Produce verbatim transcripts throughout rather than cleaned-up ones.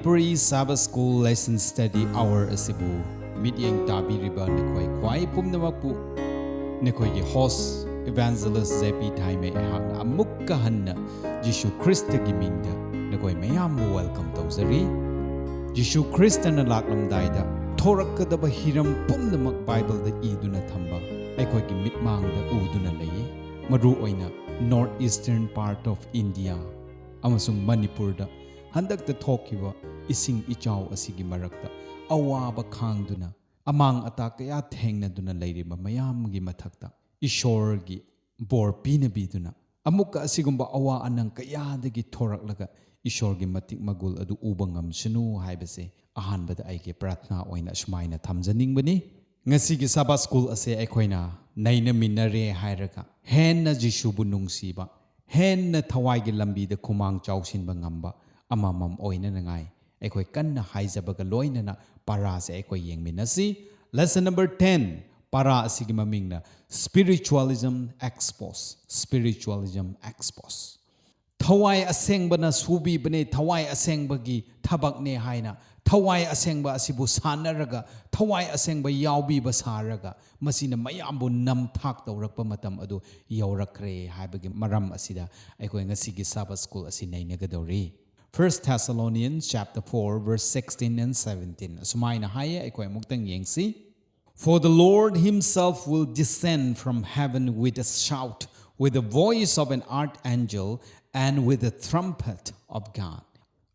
Pre-Sabbath School Lesson Study Hour ꯑꯁꯤꯕꯨ ꯃꯤꯠꯌꯦꯡ ꯇꯥꯕꯤꯔꯤꯕ ꯅꯈꯣꯏ ꯈ꯭ꯋꯥꯏ ꯄꯨꯝꯅꯃꯛꯄꯨ ꯅꯈꯣꯏꯒꯤ host Evangelist J P ꯊꯥꯏꯃꯩ ꯑꯩꯍꯥꯛꯅ ꯑꯃꯨꯛꯀ ꯍꯟꯅ ꯖꯤꯁꯨ ꯈ꯭ꯔꯤꯁꯇꯒꯤ ꯃꯤꯡꯗ ꯅꯈꯣꯏ ꯃꯌꯥꯝꯕꯨ welcome ꯇꯧꯖꯔꯤ꯫ ꯖꯤꯁꯨ ꯈ꯭ꯔꯤꯁꯇꯅ ꯂꯥꯛꯂꯝꯗꯥꯏꯗ ꯊꯣꯔꯛꯀꯗꯕ ꯍꯤꯔꯝ ꯄꯨꯝꯅꯃꯛ ꯕꯥꯏꯕꯜꯗ ꯏꯗꯨꯅ ꯊꯝꯕ ꯑꯩꯈꯣꯏꯒꯤ ꯃꯤꯠꯃꯥꯡꯗ ꯎꯗꯨꯅ ꯂꯩꯌꯦ꯫ ꯃꯔꯨ ꯑꯣꯏꯅ North Eastern part of India ꯑꯃꯁꯨꯡ ꯃꯅꯤꯄꯨꯔꯗ ꯍꯟꯗꯛꯇ ꯊꯣꯛꯈꯤꯕ ꯏꯁꯤꯡ ꯏꯆꯥꯎ ꯑꯁꯤꯒꯤ ꯃꯔꯛꯇ ꯑꯋꯥꯕ ꯈꯥꯡꯗꯨꯅ ꯑꯃꯥꯡ ꯑꯇꯥ ꯀꯌꯥ ꯊꯦꯡꯅꯗꯨꯅ ꯂꯩꯔꯤꯕ ꯃꯌꯥꯝꯒꯤ ꯃꯊꯛꯇ ꯏꯁꯣꯔꯒꯤ ꯕꯣꯔ ꯄꯤꯅꯕꯤꯗꯨꯅ ꯑꯃꯨꯛꯀ ꯑꯁꯤꯒꯨꯝꯕ ꯑꯋꯥ ꯑꯅꯪ ꯀꯌꯥꯗꯒꯤ ꯊꯣꯔꯛꯂꯒ ꯏꯁꯣꯔꯒꯤ ꯃꯇꯤꯛ ꯃꯒꯨꯜ ꯑꯗꯨ ꯎꯕ ꯉꯝꯁꯅꯨ ꯍꯥꯏꯕꯁꯦ ꯑꯍꯥꯟꯕꯗ ꯑꯩꯒꯤ ꯄ꯭ꯔꯥꯊꯅꯥ ꯑꯣꯏꯅ ꯑꯁꯨꯃꯥꯏꯅ ꯊꯝꯖꯅꯤꯡꯕꯅꯤ꯫ ꯉꯁꯤꯒꯤ Sabbath School ꯑꯁꯦ ꯑꯩꯈꯣꯏꯅ ꯅꯩꯅꯃꯤꯟꯅꯔꯦ ꯍꯥꯏꯔꯒ ꯍꯦꯟꯅ ꯖꯤꯁꯨꯕꯨ ꯅꯨꯡꯁꯤꯕ, ꯍꯦꯟꯅ ꯊꯋꯥꯏꯒꯤ ꯂꯝꯕꯤꯗ ꯈꯨꯃꯥꯡ ꯆꯥꯎꯁꯤꯟꯕ ꯉꯝꯕ ꯑꯃꯃꯝ ꯑꯣꯏꯅꯅꯉꯥꯏ ꯑꯩꯈꯣꯏ ꯀꯟꯅ ꯍꯥꯏꯖꯕꯒ ꯂꯣꯏꯅꯅ ꯄꯔꯥꯁꯦ ꯑꯩꯈꯣꯏ ꯌꯦꯡꯃꯤꯟꯅꯁꯤ꯫ Lesson number ten, ꯄꯔꯥ ꯑꯁꯤꯒꯤ ꯃꯃꯤꯡꯅ Spiritualism Expose, Spiritualism Expose꯫ ꯊꯋꯥꯏ ꯑꯁꯦꯡꯕꯅ ꯁꯨꯕꯤꯕꯅꯦ, ꯊꯋꯥꯏ ꯑꯁꯦꯡꯕꯒꯤ ꯊꯕꯛꯅꯦ ꯍꯥꯏꯅ ꯊꯋꯥꯏ ꯑꯁꯦꯡꯕ ꯑꯁꯤꯕꯨ ꯁꯥꯟꯅꯔꯒ, ꯊꯋꯥꯏ ꯑꯁꯦꯡꯕ ꯌꯥꯎꯕꯤꯕ ꯁꯥꯔꯒ ꯃꯁꯤꯅ ꯃꯌꯥꯝꯕꯨ ꯅꯝꯊꯥꯛ ꯇꯧꯔꯛꯄ ꯃꯇꯝ ꯑꯗꯨ ꯌꯧꯔꯛꯈ꯭ꯔꯦ ꯍꯥꯏꯕꯒꯤ ꯃꯔꯝ ꯑꯁꯤꯗ ꯑꯩꯈꯣꯏ ꯉꯁꯤꯒꯤ Sabbath School ꯑꯁꯤ ꯅꯩꯅꯒꯗꯧꯔꯤ꯫ First Thessalonians chapter four, verse sixteen and seventeen. ꯑꯁꯨꯃꯥꯏꯅ ꯍꯥꯏꯌꯦ, ꯑꯩꯈꯣꯏ ꯑꯃꯨꯛꯇꯪ ꯌꯦꯡꯁꯤ꯫ For the Lord himself will descend from heaven with a shout, with the voice of an archangel, and with the trumpet of God.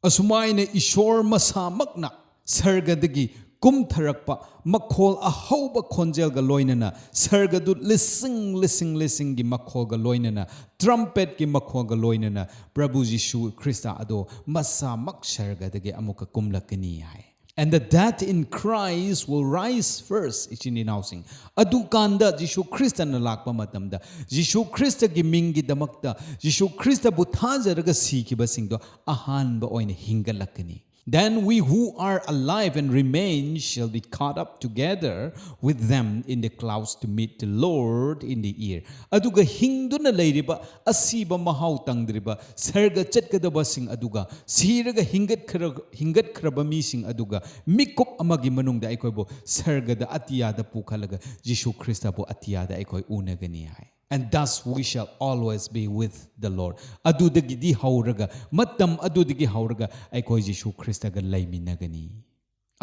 ꯑꯁꯨꯃꯥꯏꯅ ꯏꯁꯣꯔ ꯃꯁꯥꯃꯛꯅ ꯁꯔꯒꯗꯒꯤ ꯀꯨꯝꯊꯔꯛꯄ ꯃꯈꯣꯜ, ꯑꯍꯧꯕ ꯈꯣꯟꯖꯦꯜꯒ ꯂꯣꯏꯅꯅ, ꯁꯔꯒꯗꯨꯠ ꯂꯤꯁꯤꯡ ꯂꯤꯁꯤꯡ ꯂꯤꯁꯤꯡꯒꯤ ꯃꯈꯣꯜꯒ ꯂꯣꯏꯅꯅ, ꯇ꯭ꯔꯝꯄꯦꯠꯀꯤ ꯃꯈꯣꯜꯒ ꯂꯣꯏꯅꯅ ꯄ꯭ꯔꯚꯨ ꯖꯤꯁꯨ ꯈ꯭ꯔꯤꯁꯇ ꯑꯗꯣ ꯃꯁꯥꯃꯛ ꯁꯔꯒꯗꯒꯤ ꯑꯃꯨꯛꯀ ꯀꯨꯝꯂꯛꯀꯅꯤ ꯍꯥꯏ꯫ And the dead in Christ will rise first, ꯏꯆꯤꯟ ꯏꯅꯥꯎꯁꯤꯡ꯫ ꯑꯗꯨꯀꯥꯟꯗ ꯖꯤꯁꯨ ꯈ꯭ꯔꯤꯁꯇꯅ ꯂꯥꯛꯄ ꯃꯇꯝꯗ, ꯖꯤꯁꯨ ꯈ꯭ꯔꯤꯁꯇꯒꯤ ꯃꯤꯡꯒꯤꯗꯃꯛꯇ, ꯖꯤꯁꯨ ꯈ꯭ꯔꯤꯁꯇꯕꯨ ꯊꯥꯖꯔꯒ ꯁꯤꯈꯤꯕꯁꯤꯡꯗꯣ ꯑꯍꯥꯟꯕ ꯑꯣꯏꯅ ꯍꯤꯡꯒꯠꯂꯛꯀꯅꯤ꯫ Then we who are alive and remain shall be caught up together with them in the clouds to meet the Lord in the air. ꯑꯗꯨꯒ ꯍꯤꯡꯗꯨꯅ ꯂꯩꯔꯤꯕ, ꯑꯁꯤꯕ ꯃꯍꯥꯎ ꯇꯪꯗ꯭ꯔꯤꯕ, ꯁꯔꯒ ꯆꯠꯀꯗꯕꯁꯤꯡ ꯑꯗꯨꯒ, ꯁꯤꯔꯒ ꯍꯤꯡꯒꯠꯈ꯭ꯔ-, ꯍꯤꯡꯒꯠꯈ꯭ꯔꯕ ꯃꯤꯁꯤꯡ ꯑꯗꯨꯒ ꯃꯤꯀꯨꯞ ꯑꯃꯒꯤ ꯃꯅꯨꯡꯗ ꯑꯩꯈꯣꯏꯕꯨ ꯁꯔꯒꯗ ꯑꯇꯤꯌꯥꯗ ꯄꯨꯈꯠꯂꯒ ꯖꯤꯁꯨ ꯈ꯭ꯔꯤꯁꯇꯕꯨ ꯑꯇꯤꯌꯥꯗ ꯑꯩꯈꯣꯏ ꯎꯅꯒꯅꯤ ꯍꯥꯏ꯫ And thus we shall always be with the Lord. ꯑꯗꯨꯗꯒꯤꯗꯤ ꯍꯧꯔꯒ, ꯃꯇꯝ ꯑꯗꯨꯗꯒꯤ ꯍꯧꯔꯒ ꯑꯩꯈꯣꯏ ꯖꯤꯁꯨ ꯈ꯭ꯔꯤꯁꯇꯒ ꯂꯩꯃꯤꯟꯅꯒꯅꯤ꯫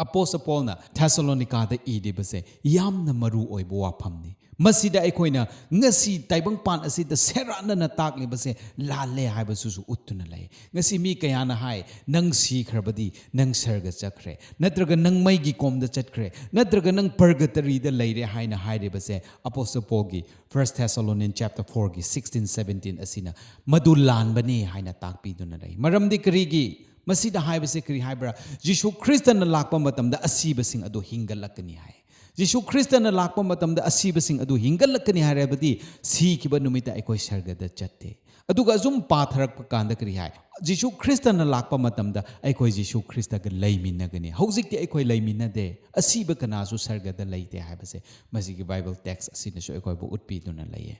ꯑꯄꯣꯁ ꯄꯣꯜꯅ ꯊꯦꯁꯥꯂꯣꯅꯤꯀꯥꯗ ꯏꯔꯤꯕꯁꯦ ꯌꯥꯝꯅ ꯃꯔꯨ ꯑꯣꯏꯕ ꯋꯥꯐꯝꯅꯤ꯫ ꯃꯁꯤꯗ ꯑꯩꯈꯣꯏꯅ ꯉꯁꯤ ꯇꯥꯏꯕꯪꯄꯥꯟ ꯑꯁꯤꯗ ꯁꯦꯔꯥꯟꯅꯅ ꯇꯥꯛꯂꯤꯕꯁꯦ ꯂꯥꯜꯂꯦ ꯍꯥꯏꯕꯁꯤꯁꯨ ꯎꯠꯇꯨꯅ ꯂꯩ꯫ ꯉꯁꯤ ꯃꯤ ꯀꯌꯥꯅ ꯍꯥꯏ, "ꯅꯪ ꯁꯤꯈ꯭ꯔꯕꯗꯤ ꯅꯪ ꯁꯔꯒ ꯆꯠꯈ꯭ꯔꯦ, ꯅꯠꯇ꯭ꯔꯒ ꯅꯪ ꯃꯩꯒꯤ ꯀꯣꯝꯗ ꯆꯠꯈ꯭ꯔꯦ, ꯅꯠꯇ꯭ꯔꯒ ꯅꯪ ꯄꯔꯒꯇꯔꯤꯗ ꯂꯩꯔꯦ" ꯍꯥꯏꯅ ꯍꯥꯏꯔꯤꯕꯁꯦ ꯑꯄꯣꯁꯇꯜ ꯄꯣꯜꯒꯤ First Thessalonians chapter fourꯒꯤ sixteen seventeen ꯑꯁꯤꯅ ꯃꯗꯨ ꯂꯥꯟꯕꯅꯤ ꯍꯥꯏꯅ ꯇꯥꯛꯄꯤꯗꯨꯅ ꯂꯩ꯫ ꯃꯔꯝꯗꯤ ꯀꯔꯤꯒꯤ? ꯃꯁꯤꯗ ꯍꯥꯏꯕꯁꯦ ꯀꯔꯤ ꯍꯥꯏꯕ꯭ꯔꯥ? ꯖꯤꯁꯨ ꯈ꯭ꯔꯤꯁꯇꯅ ꯂꯥꯛꯄ ꯃꯇꯝꯗ ꯑꯁꯤꯕꯁꯤꯡ ꯑꯗꯨ ꯍꯤꯡꯒꯠꯂꯛꯀꯅꯤ ꯍꯥꯏ꯫ ꯖꯤꯁꯨ ꯈ꯭ꯔꯤꯁꯇꯅ ꯂꯥꯛꯄ ꯃꯇꯝꯗ ꯑꯁꯤꯕꯁꯤꯡ ꯑꯗꯨ ꯍꯤꯡꯒꯠꯂꯛꯀꯅꯤ ꯍꯥꯏꯔꯕꯗꯤ ꯁꯤꯈꯤꯕ ꯅꯨꯃꯤꯠꯇ ꯑꯩꯈꯣꯏ ꯁꯔꯒꯗ ꯆꯠꯇꯦ꯫ ꯑꯗꯨꯒ ꯑꯁꯨꯝ ꯄꯥꯊꯔꯛꯄ ꯀꯥꯟꯗ ꯀꯔꯤ ꯍꯥꯏ? ꯖꯤꯁꯨ ꯈ꯭ꯔꯤꯁꯇꯅ ꯂꯥꯛꯄ ꯃꯇꯝꯗ ꯑꯩꯈꯣꯏ ꯖꯤꯁꯨ ꯈ꯭ꯔꯤꯁꯇꯒ ꯂꯩꯃꯤꯟꯅꯒꯅꯤ꯫ ꯍꯧꯖꯤꯛꯇꯤ ꯑꯩꯈꯣꯏ ꯂꯩꯃꯤꯟꯅꯗꯦ꯫ ꯑꯁꯤꯕ ꯀꯅꯥꯁꯨ ꯁꯔꯒꯗ ꯂꯩꯇꯦ ꯍꯥꯏꯕꯁꯦ ꯃꯁꯤꯒꯤ ꯕꯥꯏꯕꯜ ꯇꯦꯛꯁ ꯑꯁꯤꯅꯁꯨ ꯑꯩꯈꯣꯏꯕꯨ ꯎꯠꯄꯤꯗꯨꯅ ꯂꯩꯌꯦ꯫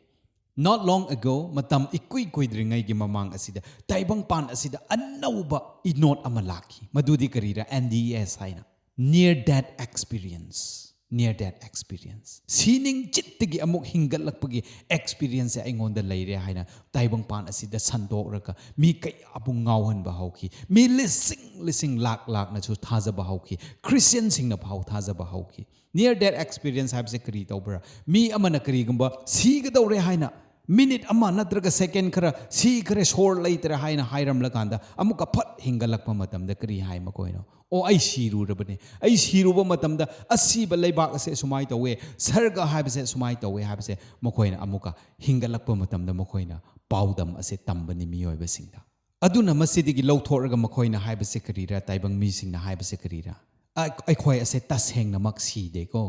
Not long ago, ꯃꯇꯝ ꯏꯀꯨꯏ ꯀꯨꯏꯗ꯭ꯔꯤꯉꯩꯒꯤ ꯃꯃꯥꯡ ꯑꯁꯤꯗ ꯇꯥꯏꯕꯪꯄꯥꯟ ꯑꯁꯤꯗ ꯑꯅꯧꯕ ꯏꯅꯣꯠ ꯑꯃ ꯂꯥꯛꯈꯤ꯫ ꯃꯗꯨꯗꯤ ꯀꯔꯤꯔ? N D S ꯍꯥꯏꯅ, near death experience꯫ Near death experience꯫ ꯁꯤꯅꯤꯡ ꯆꯤꯠꯇꯒꯤ ꯑꯃꯨꯛ ꯍꯤꯡꯒꯠꯂꯛꯄꯒꯤ ꯑꯦꯛꯁꯄꯤꯔꯤꯌꯦꯟꯁꯁꯦ ꯑꯩꯉꯣꯟꯗ ꯂꯩꯔꯦ ꯍꯥꯏꯅ ꯇꯥꯏꯕꯪꯄꯥꯟ ꯑꯁꯤꯗ ꯁꯟꯗꯣꯛꯂꯒ ꯃꯤ ꯀꯌꯥꯕꯨ ꯉꯥꯎꯍꯟꯕ ꯍꯧꯈꯤ꯫ ꯃꯤ ꯂꯤꯁꯤꯡ ꯂꯤꯁꯤꯡ ꯂꯥꯛ ꯂꯥꯛꯅꯁꯨ ꯊꯥꯖꯕ ꯍꯧꯈꯤ꯫ ꯈ꯭ꯔꯤꯁꯇꯤꯌꯟꯁꯤꯡꯅ ꯐꯥꯎ ꯊꯥꯖꯕ ꯍꯧꯈꯤ꯫ Near death experience ꯍꯥꯏꯕꯁꯦ ꯀꯔꯤ ꯇꯧꯕ꯭ꯔꯥ? ꯃꯤ ꯑꯃꯅ ꯀꯔꯤꯒꯨꯝꯕ ꯁꯤꯒꯗꯧꯔꯦ ꯍꯥꯏꯅ ꯃꯤꯅꯤꯠ ꯑꯃ ꯅꯠꯇ꯭ꯔꯒ ꯁꯦꯀꯦꯟ ꯈꯔ ꯁꯤꯈ꯭ꯔꯦ, ꯁꯣꯔ ꯂꯩꯇ꯭ꯔꯦ ꯍꯥꯏꯅ ꯍꯥꯏꯔꯝꯂꯀꯥꯟꯗ ꯑꯃꯨꯛꯀ ꯐꯠ ꯍꯤꯡꯒꯠꯂꯛꯄ ꯃꯇꯝꯗ ꯀꯔꯤ ꯍꯥꯏ ꯃꯈꯣꯏꯅ? "ꯑꯣ, ꯑꯩ ꯁꯤꯔꯨꯔꯕꯅꯦ꯫ ꯑꯩ ꯁꯤꯔꯨꯕ ꯃꯇꯝꯗ ꯑꯁꯤꯕ ꯂꯩꯕꯥꯛ ꯑꯁꯦ ꯑꯁꯨꯃꯥꯏꯅ ꯇꯧꯋꯦ, ꯁꯔꯒ ꯍꯥꯏꯕꯁꯦ ꯑꯁꯨꯃꯥꯏꯅ ꯇꯧꯋꯦ" ꯍꯥꯏꯕꯁꯦ ꯃꯈꯣꯏꯅ ꯑꯃꯨꯛꯀ ꯍꯤꯡꯒꯠꯂꯛꯄ ꯃꯇꯝꯗ ꯃꯈꯣꯏꯅ ꯄꯥꯎꯗꯝ ꯑꯁꯦ ꯇꯝꯕꯅꯤ ꯃꯤꯑꯣꯏꯕꯁꯤꯡꯗ꯫ ꯑꯗꯨꯅ ꯃꯁꯤꯗꯒꯤ ꯂꯧꯊꯣꯛꯂꯒ ꯃꯈꯣꯏꯅ ꯍꯥꯏꯕꯁꯦ ꯀꯔꯤꯔꯥ? ꯇꯥꯏꯕꯪ ꯃꯤꯁꯤꯡꯅ ꯍꯥꯏꯕꯁꯦ ꯀꯔꯤꯔꯥ? "ꯑ-, ꯑꯩꯈꯣꯏ ꯑꯁꯦ ꯇꯁꯦꯡꯅꯃꯛ ꯁꯤꯗꯦꯀꯣ,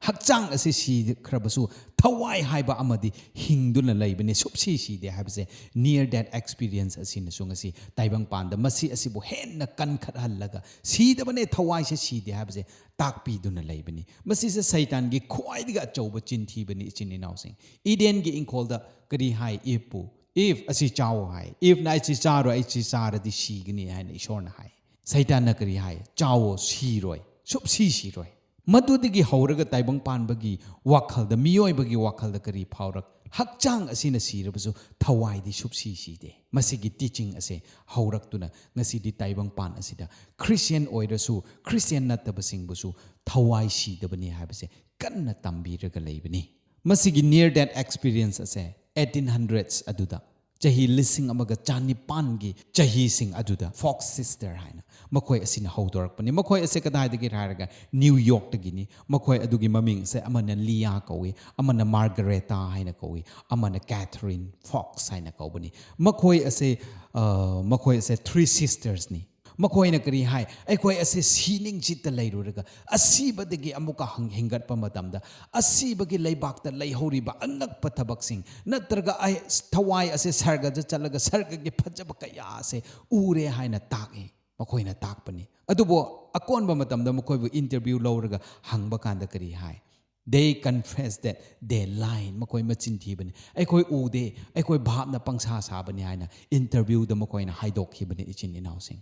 ꯍꯛꯆꯥꯡ ꯑꯁꯤ ꯁꯤꯈ꯭ꯔꯕꯁꯨ ꯊꯋꯥꯏ ꯍꯥꯏꯕ ꯑꯃꯗꯤ ꯍꯤꯡꯗꯨꯅ ꯂꯩꯕꯅꯤ, ꯁꯨꯞꯁꯤ ꯁꯤꯗꯦ ꯍꯥꯏꯕꯁꯦ near death experience ꯑꯁꯤꯅꯁꯨ ꯉꯁꯤ ꯇꯥꯏꯕꯪꯄꯥꯟꯗ ꯃꯁꯤ ꯑꯁꯤꯕꯨ ꯍꯦꯟꯅ ꯀꯟꯈꯠꯍꯜꯂꯒ ꯁꯤꯗꯕꯅꯦ, ꯊꯋꯥꯏꯁꯦ ꯁꯤꯗꯦ ꯍꯥꯏꯕꯁꯦ ꯇꯥꯛꯄꯤꯗꯨꯅ ꯂꯩꯕꯅꯤ꯫ ꯃꯁꯤꯁꯦ ꯁꯩꯇꯥꯟꯒꯤ ꯈ꯭ꯋꯥꯏꯗꯒꯤ ꯑꯆꯧꯕ ꯆꯤꯟꯊꯤꯕꯅꯤ, ꯏꯆꯤꯟ ꯏꯅꯥꯎꯁꯤꯡ꯫ ꯏꯗꯦꯟꯒꯤ ꯏꯪꯈꯣꯜꯗ ꯀꯔꯤ ꯍꯥꯏ ꯏꯞꯄꯨ? ꯏꯞ, "ꯑꯁꯤ ꯆꯥꯎ" ꯍꯥꯏ꯫ ꯏꯞꯅ "ꯑꯩ ꯁꯤ ꯆꯥꯔꯣꯏ, ꯑꯩ ꯁꯤ ꯆꯥꯔꯗꯤ ꯁꯤꯒꯅꯤ" ꯍꯥꯏꯅ ꯏꯁꯣꯔꯅ ꯍꯥꯏ꯫ ꯁꯩꯇꯥꯟꯅ ꯀꯔꯤ ꯍꯥꯏ? "ꯆꯥꯎꯑꯣ, ꯁꯤꯔꯣꯏ, ꯁꯨꯞꯁꯤ ꯁꯤꯔꯣꯏ"꯫ ꯃꯗꯨꯗꯒꯤ ꯍꯧꯔꯒ ꯇꯥꯏꯕꯪ ꯄꯥꯟꯕꯒꯤ ꯋꯥꯈꯜꯗ, ꯃꯤꯑꯣꯏꯕꯒꯤ ꯋꯥꯈꯜꯗ ꯀꯔꯤ ꯐꯥꯎꯔꯛ? ꯍꯛꯆꯥꯡ ꯑꯁꯤꯅ ꯁꯤꯔꯕꯁꯨ ꯊꯋꯥꯏꯗꯤ ꯁꯨꯞꯁꯤ ꯁꯤꯗꯦ꯫ ꯃꯁꯤꯒꯤ teaching ꯑꯁꯦ ꯍꯧꯔꯛꯇꯨꯅ ꯉꯁꯤꯗꯤ ꯇꯥꯏꯕꯪ ꯄꯥꯟ ꯑꯁꯤꯗ Christian ꯑꯣꯏꯔꯁꯨ Christian ꯅꯠꯇꯕꯁꯤꯡꯕꯨꯁꯨ ꯊꯋꯥꯏ ꯁꯤꯗꯕꯅꯤ ꯍꯥꯏꯕꯁꯦ ꯀꯟꯅ ꯇꯝꯕꯤꯔꯒ ꯂꯩꯕꯅꯤ꯫ ꯃꯁꯤꯒꯤ near death experience ꯑꯁꯦ eighteen hundreds ꯑꯗꯨꯗ, ꯆꯍꯤ ꯂꯤꯁꯤꯡ ꯑꯃꯒ ꯆꯅꯤꯄꯥꯟꯒꯤ ꯆꯍꯤꯁꯤꯡ ꯑꯗꯨꯗ Fox sister ꯍꯥꯏꯅ ꯃꯈꯣꯏ ꯑꯁꯤꯅ ꯍꯧꯗꯣꯔꯛꯄꯅꯤ꯫ ꯃꯈꯣꯏ ꯑꯁꯦ ꯀꯗꯥꯏꯗꯒꯤ ꯍꯥꯏꯔꯒ New Yorkꯇꯒꯤꯅꯤ꯫ ꯃꯈꯣꯏ ꯑꯗꯨꯒꯤ ꯃꯃꯤꯡꯁꯦ ꯑꯃꯅ Leah ꯀꯧꯏ, ꯑꯃꯅ Margaretta ꯍꯥꯏꯅ ꯀꯧꯏ, ꯑꯃꯅ Catherine Fox ꯍꯥꯏꯅ ꯀꯧꯕꯅꯤ꯫ ꯃꯈꯣꯏ ꯑꯁꯦ, ꯑ, ꯃꯈꯣꯏ ꯑꯁꯦ three sistersꯅꯤ꯫ ꯃꯈꯣꯏꯅ ꯀꯔꯤ ꯍꯥꯏ? ꯑꯩꯈꯣꯏ ꯑꯁꯦ ꯁꯤꯅꯤꯡ ꯆꯤꯠꯇ ꯂꯩꯔꯨꯔꯒ ꯑꯁꯤꯕꯗꯒꯤ ꯑꯃꯨꯛꯀ ꯍꯪ-, ꯍꯤꯡꯒꯠꯄ ꯃꯇꯝꯗ ꯑꯁꯤꯕꯒꯤ ꯂꯩꯕꯥꯛꯇ ꯂꯩꯍꯧꯔꯤꯕ ꯑꯉꯛꯄ ꯊꯕꯛꯁꯤꯡ ꯅꯠꯇ꯭ꯔꯒ ꯑꯩ ꯊꯋꯥꯏ ꯑꯁꯦ ꯁꯔꯒꯗ ꯆꯠꯂꯒ ꯁꯔꯒꯒꯤ ꯐꯖꯕ ꯀꯌꯥ ꯑꯁꯦ ꯎꯔꯦ ꯍꯥꯏꯅ ꯇꯥꯛꯏ꯫ ꯃꯈꯣꯏꯅ ꯇꯥꯛꯄꯅꯤ꯫ ꯑꯗꯨꯕꯨ ꯑꯀꯣꯟꯕ ꯃꯇꯝꯗ ꯃꯈꯣꯏꯕꯨ interview ꯂꯧꯔꯒ ꯍꯪꯕ ꯀꯥꯟꯗ ꯀꯔꯤ ꯍꯥꯏ? They confess that they lie. ꯃꯈꯣꯏ ꯃꯆꯤꯟ ꯊꯤꯕꯅꯤ꯫ "ꯑꯩꯈꯣꯏ ꯎꯗꯦ, ꯑꯩꯈꯣꯏ ꯚꯥꯞꯅ ꯄꯪꯁꯥ ꯁꯥꯕꯅꯤ" ꯍꯥꯏꯅ interviewꯗ ꯃꯈꯣꯏꯅ ꯍꯥꯏꯗꯣꯛꯈꯤꯕꯅꯤ, ꯏꯆꯤꯟ ꯏꯅꯥꯎꯁꯤꯡ꯫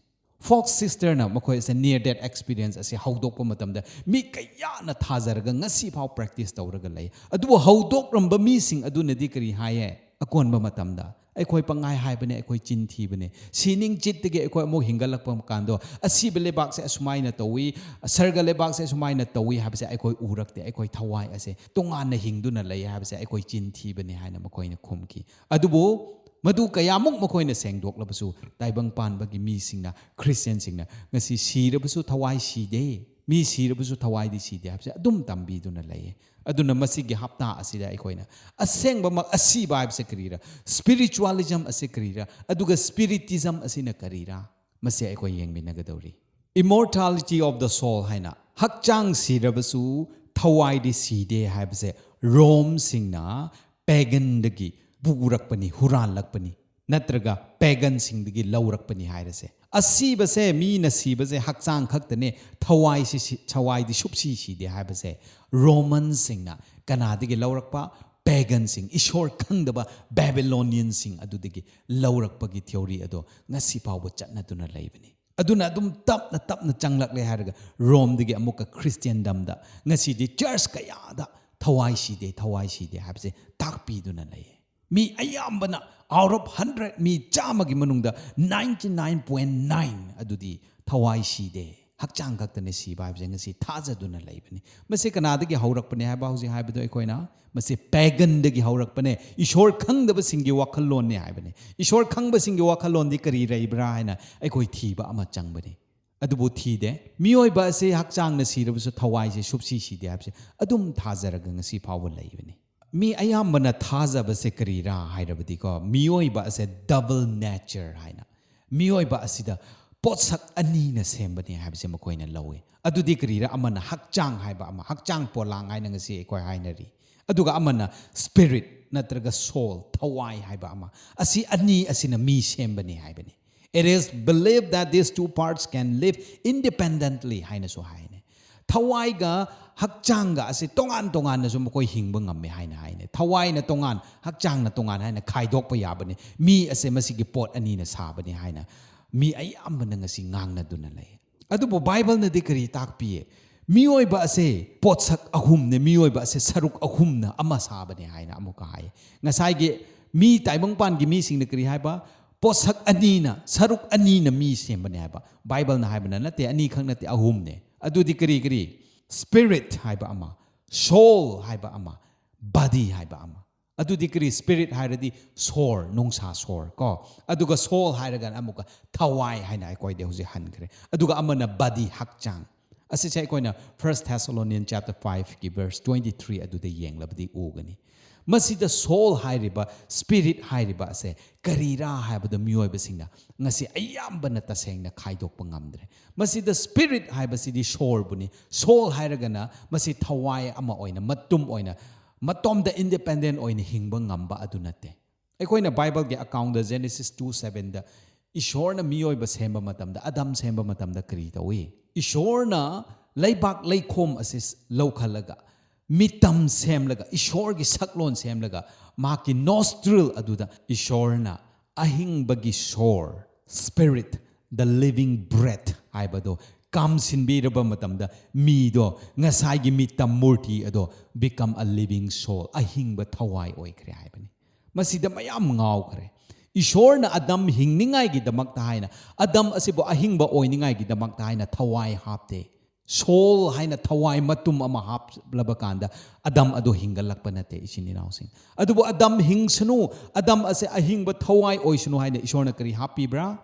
Fox sisterꯅ ꯃꯈꯣꯏ ꯑꯁꯦ near death experience ꯑꯁꯤ ꯍꯧꯗꯣꯛꯄ ꯃꯇꯝꯗ ꯃꯤ ꯀꯌꯥꯅ ꯊꯥꯖꯔꯒ ꯉꯁꯤ ꯐꯥꯎ practice ꯇꯧꯔꯒ ꯂꯩ꯫ ꯑꯗꯨꯕꯨ ꯍꯧꯗꯣꯛꯂꯝꯕ ꯃꯤꯁꯤꯡ ꯑꯗꯨꯅꯗꯤ ꯀꯔꯤ ꯍꯥꯏꯌꯦ? ꯑꯀꯣꯟꯕ ꯃꯇꯝꯗ ꯑꯩꯈꯣꯏ ꯄꯪꯍꯥꯏ ꯍꯥꯏꯕꯅꯦ, ꯑꯩꯈꯣꯏ ꯆꯤꯟ ꯊꯤꯕꯅꯦ꯫ ꯁꯤꯅꯤꯡ ꯆꯤꯠꯇꯒꯤ ꯑꯩꯈꯣꯏ ꯑꯃꯨꯛ ꯍꯤꯡꯒꯠꯂꯛꯄ ꯀꯥꯟꯗꯣ, ꯑꯁꯤꯕ ꯂꯩꯕꯥꯛꯁꯦ ꯑꯁꯨꯃꯥꯏꯅ ꯇꯧꯏ, ꯁꯔꯒ ꯂꯩꯕꯥꯛꯁꯦ ꯑꯁꯨꯃꯥꯏꯅ ꯇꯧꯏ ꯍꯥꯏꯕꯁꯦ ꯑꯩꯈꯣꯏ ꯎꯔꯛꯇꯦ꯫ ꯑꯩꯈꯣꯏ ꯊꯋꯥꯏ ꯑꯁꯦ ꯇꯣꯉꯥꯟꯅ ꯍꯤꯡꯗꯨꯅ ꯂꯩ ꯍꯥꯏꯕꯁꯦ ꯑꯩꯈꯣꯏ ꯆꯤꯟ ꯊꯤꯕꯅꯦ ꯍꯥꯏꯅ ꯃꯈꯣꯏꯅ ꯈꯨꯝꯈꯤ꯫ ꯑꯗꯨꯕꯨ ꯃꯗꯨ ꯀꯌꯥꯃꯨꯛ ꯃꯈꯣꯏꯅ ꯁꯦꯡꯗꯣꯛꯂꯕꯁꯨ, ꯇꯥꯏꯕꯪ ꯄꯥꯟꯕꯒꯤ ꯃꯤꯁꯤꯡꯅ, Christianꯁꯤꯡꯅ ꯉꯁꯤ ꯁꯤꯔꯕꯁꯨ ꯊꯋꯥꯏ ꯁꯤꯗꯦ, ꯃꯤ ꯁꯤꯔꯕꯁꯨ ꯊꯋꯥꯏꯗꯤ ꯁꯤꯗꯦ ꯍꯥꯏꯕꯁꯦ ꯑꯗꯨꯝ ꯇꯝꯕꯤꯗꯨꯅ ꯂꯩꯌꯦ꯫ ꯑꯗꯨꯅ ꯃꯁꯤꯒꯤ ꯍꯞꯇꯥ ꯑꯁꯤꯗ ꯑꯩꯈꯣꯏꯅ ꯑꯁꯦꯡꯕꯃꯛ ꯑꯁꯤꯕ ꯍꯥꯏꯕꯁꯦ ꯀꯔꯤꯔꯥ? Spiritualism ꯑꯁꯤ ꯀꯔꯤꯔꯥ? ꯑꯗꯨꯒ Spiritism ꯑꯁꯤꯅ ꯀꯔꯤꯔꯥ? ꯃꯁꯤ ꯑꯩꯈꯣꯏ ꯌꯦꯡꯃꯤꯟꯅꯒꯗꯧꯔꯤ꯫ Immortality of the soul ꯍꯥꯏꯅ, ꯍꯛꯆꯥꯡ ꯁꯤꯔꯕꯁꯨ ꯊꯋꯥꯏꯗꯤ ꯁꯤꯗꯦ ꯍꯥꯏꯕꯁꯦ ꯔꯣꯝꯁꯤꯡꯅ ꯄꯦꯒꯟꯗꯒꯤ ꯄꯨꯔꯛꯄꯅꯤ, ꯍꯨꯔꯥꯟꯂꯛꯄꯅꯤ, ꯅꯠꯇ꯭ꯔꯒ ꯄꯦꯒꯟꯁꯤꯡꯗꯒꯤ ꯂꯧꯔꯛꯄꯅꯤ ꯍꯥꯏꯔꯁꯦ꯫ ꯑꯁꯤꯕꯁꯦ, ꯃꯤꯅ ꯁꯤꯕꯁꯦ ꯍꯛꯆꯥꯡ ꯈꯛꯇꯅꯦ, ꯊꯋꯥꯏꯁꯤ ꯁꯤ-, ꯊꯋꯥꯏꯗꯤ ꯁꯨꯞꯁꯤ ꯁꯤꯗꯦ ꯍꯥꯏꯕꯁꯦ ꯔꯣꯃꯟꯁꯤꯡꯅ ꯀꯅꯥꯗꯒꯤ ꯂꯧꯔꯛꯄ? ꯄꯦꯒꯟꯁꯤꯡ, ꯏꯁꯣꯔ ꯈꯪꯗꯕ ꯕꯦꯕꯤꯂꯣꯅꯤꯌꯟꯁꯤꯡ ꯑꯗꯨꯗꯒꯤ ꯂꯧꯔꯛꯄꯒꯤ ꯊꯤꯑꯣꯔꯤ ꯑꯗꯣ ꯉꯁꯤ ꯐꯥꯎꯕ ꯆꯠꯅꯗꯨꯅ ꯂꯩꯕꯅꯤ꯫ ꯑꯗꯨꯅ ꯑꯗꯨꯝ ꯇꯞꯅ ꯇꯞꯅ ꯆꯪꯂꯛꯂꯦ ꯍꯥꯏꯔꯒ ꯔꯣꯝꯗꯒꯤ ꯑꯃꯨꯛꯀ ꯈ꯭ꯔꯤꯁꯇꯤꯌꯟꯗꯝꯗ ꯉꯁꯤꯗꯤ ꯆꯔꯆ ꯀꯌꯥꯗ ꯊꯋꯥꯏ ꯁꯤꯗꯦ, ꯊꯋꯥꯏ ꯁꯤꯗꯦ ꯍꯥꯏꯕꯁꯦ ꯇꯥꯛꯄꯤꯗꯨꯅ ꯂꯩꯌꯦ꯫ ꯃꯤ ꯑꯌꯥꯝꯕꯅ, out of hundred, ꯃꯤ ꯆꯥꯝꯃꯒꯤ ꯃꯅꯨꯡꯗ ninety nine point nine ꯑꯗꯨꯗꯤ ꯊꯋꯥꯏ ꯁꯤꯗꯦ, ꯍꯛꯆꯥꯡ ꯈꯛꯇꯅꯦ ꯁꯤꯕ ꯍꯥꯏꯕꯁꯦ ꯉꯁꯤ ꯊꯥꯖꯗꯨꯅ ꯂꯩꯕꯅꯤ꯫ ꯃꯁꯤ ꯀꯅꯥꯗꯒꯤ ꯍꯧꯔꯛꯄꯅꯦ ꯍꯥꯏꯕ ꯍꯧꯖꯤꯛ ꯍꯥꯏꯕꯗꯣ ꯑꯩꯈꯣꯏꯅ, ꯃꯁꯤ ꯄꯦꯒꯟꯗꯒꯤ ꯍꯧꯔꯛꯄꯅꯦ, ꯏꯁꯣꯔ ꯈꯪꯗꯕꯁꯤꯡꯒꯤ ꯋꯥꯈꯜꯂꯣꯟꯅꯦ ꯍꯥꯏꯕꯅꯤ꯫ ꯏꯁꯣꯔ ꯈꯪꯕꯁꯤꯡꯒꯤ ꯋꯥꯈꯜꯂꯣꯟꯗꯤ ꯀꯔꯤ ꯂꯩꯕ꯭ꯔꯥ ꯍꯥꯏꯅ ꯑꯩꯈꯣꯏ ꯊꯤꯕ ꯑꯃ ꯆꯪꯕꯅꯤ꯫ ꯑꯗꯨꯕꯨ ꯊꯤꯗꯦ꯫ ꯃꯤꯑꯣꯏꯕ ꯑꯁꯤ ꯍꯛꯆꯥꯡꯅ ꯁꯤꯔꯕꯁꯨ ꯊꯋꯥꯏꯁꯦ ꯁꯨꯞꯁꯤ ꯁꯤꯗꯦ ꯍꯥꯏꯕꯁꯦ ꯑꯗꯨꯝ ꯊꯥꯖꯔꯒ ꯉꯁꯤ ꯐꯥꯎꯕ ꯂꯩꯕꯅꯤ꯫ ꯃꯤ ꯑꯌꯥꯝꯕꯅ ꯊꯥꯖꯕꯁꯦ ꯀꯔꯤꯔꯥ ꯍꯥꯏꯔꯕꯗꯤꯀꯣ, ꯃꯤꯑꯣꯏꯕ ꯑꯁꯦ double nature ꯍꯥꯏꯅ, ꯃꯤꯑꯣꯏꯕ ꯑꯁꯤꯗ ꯄꯣꯠꯁꯛ ꯑꯅꯤꯅ ꯁꯦꯝꯕꯅꯤ ꯍꯥꯏꯕꯁꯦ ꯃꯈꯣꯏꯅ ꯂꯧꯏ꯫ ꯑꯗꯨꯗꯤ ꯀꯔꯤꯔꯥ? ꯑꯃꯅ ꯍꯛꯆꯥꯡ ꯍꯥꯏꯕ ꯑꯃ, ꯍꯛꯆꯥꯡ ꯄꯣꯂꯥꯡ ꯍꯥꯏꯅ ꯉꯁꯤ ꯑꯩꯈꯣꯏ ꯍꯥꯏꯅꯔꯤ, ꯑꯗꯨꯒ ꯑꯃꯅ spirit ꯅꯠꯇ꯭ꯔꯒ soul, ꯊꯋꯥꯏ ꯍꯥꯏꯕ ꯑꯃ꯫ ꯑꯁꯤ ꯑꯅꯤ ꯑꯁꯤꯅ ꯃꯤ ꯁꯦꯝꯕꯅꯤ ꯍꯥꯏꯕꯅꯤ꯫ It is believed that these two parts can live independently ꯍꯥꯏꯅꯁꯨ ꯍꯥꯏꯅꯩ꯫ ꯊꯋꯥꯏꯒ ꯍꯛꯆꯥꯡꯒ ꯑꯁꯤ ꯇꯣꯉꯥꯟ ꯇꯣꯉꯥꯟꯅꯁꯨ ꯃꯈꯣꯏ ꯍꯤꯡꯕ ꯉꯝꯃꯦ ꯍꯥꯏꯅ ꯍꯥꯏꯅꯩ꯫ ꯊꯋꯥꯏꯅ ꯇꯣꯉꯥꯟ, ꯍꯛꯆꯥꯡꯅ ꯇꯣꯉꯥꯟ ꯍꯥꯏꯅ ꯈꯥꯏꯗꯣꯛꯄ ꯌꯥꯕꯅꯤ꯫ ꯃꯤ ꯑꯁꯦ ꯃꯁꯤꯒꯤ ꯄꯣꯠ ꯑꯅꯤꯅ ꯁꯥꯕꯅꯤ ꯍꯥꯏꯅ ꯃꯤ ꯑꯌꯥꯝꯕꯅ ꯉꯁꯤ ꯉꯥꯡꯅꯗꯨꯅ ꯂꯩ꯫ ꯑꯗꯨꯕꯨ ꯕꯥꯏꯕꯜꯅꯗꯤ ꯀꯔꯤ ꯇꯥꯛꯄꯤꯌꯦ? ꯃꯤꯑꯣꯏꯕ ꯑꯁꯦ ꯄꯣꯠꯁꯛ ꯑꯍꯨꯝꯅꯦ, ꯃꯤꯑꯣꯏꯕ ꯑꯁꯦ ꯁꯔꯨꯛ ꯑꯍꯨꯝꯅ ꯑꯃ ꯁꯥꯕꯅꯦ ꯍꯥꯏꯅ ꯑꯃꯨꯛꯀ ꯍꯥꯏ꯫ ꯉꯁꯥꯏꯒꯤ ꯃꯤ, ꯇꯥꯏꯕꯪꯄꯥꯟꯒꯤ ꯃꯤꯁꯤꯡꯅ ꯀꯔꯤ ꯍꯥꯏꯕ? ꯄꯣꯠꯁꯛ ꯑꯅꯤꯅ, ꯁꯔꯨꯛ ꯑꯅꯤꯅ ꯃꯤ ꯁꯦꯝꯕꯅꯦ ꯍꯥꯏꯕ꯫ ꯕꯥꯏꯕꯜꯅ ꯍꯥꯏꯕꯅ ꯅꯠꯇꯦ, ꯑꯅꯤꯈꯛ ꯅꯠꯇꯦ, ꯑꯍꯨꯝꯅꯦ꯫ ꯑꯗꯨꯗꯤ ꯀꯔꯤ ꯀꯔꯤ? Spirit ꯍꯥꯏꯕ ꯑꯃ, soul ꯍꯥꯏꯕ ꯑꯃ, body ꯍꯥꯏꯕ ꯑꯃ꯫ ꯑꯗꯨꯗꯤ ꯀꯔꯤ? Spirit ꯍꯥꯏꯔꯗꯤ ꯁꯣꯔ, ꯅꯨꯡꯁꯥ ꯁꯣꯔ ꯀꯣ, ꯑꯗꯨꯒ soul ꯍꯥꯏꯔꯒꯅ ꯑꯃꯨꯛꯀ ꯊꯋꯥꯏ ꯍꯥꯏꯅ ꯑꯩꯈꯣꯏꯗꯤ ꯍꯧꯖꯤꯛ ꯍꯟꯈ꯭ꯔꯦ꯫ ꯑꯗꯨꯒ ꯑꯃꯅ body, ꯍꯛꯆꯥꯡ꯫ ꯑꯁꯤꯁꯦ ꯑꯩꯈꯣꯏꯅ First Thessalonians chapter five ꯀꯤ verse twenty three ꯑꯗꯨꯗ ꯌꯦꯡꯂꯕꯗꯤ ꯎꯒꯅꯤ꯫ ꯃꯁꯤꯗ soul ꯍꯥꯏꯔꯤꯕ, spirit ꯍꯥꯏꯔꯤꯕ ꯑꯁꯦ ꯀꯔꯤꯔꯥ ꯍꯥꯏꯕꯗ ꯃꯤꯑꯣꯏꯕꯁꯤꯡꯅ ꯉꯁꯤ ꯑꯌꯥꯝꯕꯅ ꯇꯁꯦꯡꯅ ꯈꯥꯏꯗꯣꯛꯄ ꯉꯝꯗ꯭ꯔꯦ꯫ ꯃꯁꯤꯗ spirit ꯍꯥꯏꯕꯁꯤꯗꯤ ꯁꯣꯔꯕꯨꯅꯤ꯫ Soul ꯍꯥꯏꯔꯒꯅ ꯃꯁꯤ ꯊꯋꯥꯏ ꯑꯃ ꯑꯣꯏꯅ, ꯃꯇꯨꯝ ꯑꯣꯏꯅ, ꯃꯇꯣꯝꯗ independent ꯑꯣꯏꯅ ꯍꯤꯡꯕ ꯉꯝꯕ ꯑꯗꯨ ꯅꯠꯇꯦ꯫ ꯑꯩꯈꯣꯏꯅ ꯕꯥꯏꯕꯜꯒꯤ ꯑꯦꯀꯥꯎꯟꯗ Genesis two sevenꯗ ꯏꯁꯣꯔꯅ ꯃꯤꯑꯣꯏꯕ ꯁꯦꯝꯕ ꯃꯇꯝꯗ, ꯑꯗꯝ ꯁꯦꯝꯕ ꯃꯇꯝꯗ ꯀꯔꯤ ꯇꯧꯏ? ꯏꯁꯣꯔꯅ ꯂꯩꯕꯥꯛ ꯂꯩꯈꯣꯝ ꯑꯁꯤ ꯂꯧꯈꯠꯂꯒ, ꯃꯤꯇꯝ ꯁꯦꯝꯂꯒ, ꯏꯁꯣꯔꯒꯤ ꯁꯛꯂꯣꯟ ꯁꯦꯝꯂꯒ, ꯃꯍꯥꯛꯀꯤ nostril ꯑꯗꯨꯗ ꯏꯁꯣꯔꯅ ꯑꯍꯤꯡꯕꯒꯤ ꯁꯣꯔ, spirit, the living breath ꯍꯥꯏꯕꯗꯣ ꯀꯥꯝꯁꯤꯟꯕꯤꯔꯕ ꯃꯇꯝꯗ, ꯃꯤꯗꯣ, ꯉꯁꯥꯏꯒꯤ ꯃꯤꯇꯝ ꯃꯨꯔꯇꯤ ꯑꯗꯣ become a living soul, ꯑꯍꯤꯡꯕ ꯊꯋꯥꯏ ꯑꯣꯏꯈ꯭ꯔꯦ ꯍꯥꯏꯕꯅꯤ꯫ ꯃꯁꯤꯗ ꯃꯌꯥꯝ ꯉꯥꯎꯈ꯭ꯔꯦ꯫ ꯏꯁꯣꯔꯅ ꯑꯗꯝ ꯍꯤꯡꯅꯤꯡꯉꯥꯏꯒꯤꯗꯃꯛꯇ ꯍꯥꯏꯅ, ꯑꯗꯝ ꯑꯁꯤꯕꯨ ꯑꯍꯤꯡꯕ ꯑꯣꯏꯅꯤꯡꯉꯥꯏꯒꯤꯗꯃꯛꯇ ꯍꯥꯏꯅ ꯊꯋꯥꯏ ꯍꯥꯞꯇꯦ꯫ Soul ꯍꯥꯏꯅ ꯊꯋꯥꯏ ꯃꯇꯨꯝ ꯑꯃ ꯍꯥꯞꯂꯕ ꯀꯥꯟꯗ ꯑꯗꯝ ꯑꯗꯨ ꯍꯤꯡꯒꯠꯂꯛꯄ ꯅꯠꯇꯦ, ꯏꯆꯤꯟ ꯏꯅꯥꯎꯁꯤꯡ꯫ ꯑꯗꯨꯕꯨ ꯑꯗꯝ ꯍꯤꯡꯁꯅꯨ, ꯑꯗꯝ ꯑꯁꯦ ꯑꯍꯤꯡꯕ ꯊꯋꯥꯏ ꯑꯣꯏꯁꯅꯨ ꯍꯥꯏꯅ ꯏꯁꯣꯔꯅ ꯀꯔꯤ ꯍꯥꯞꯄꯤꯕ꯭ꯔꯥ?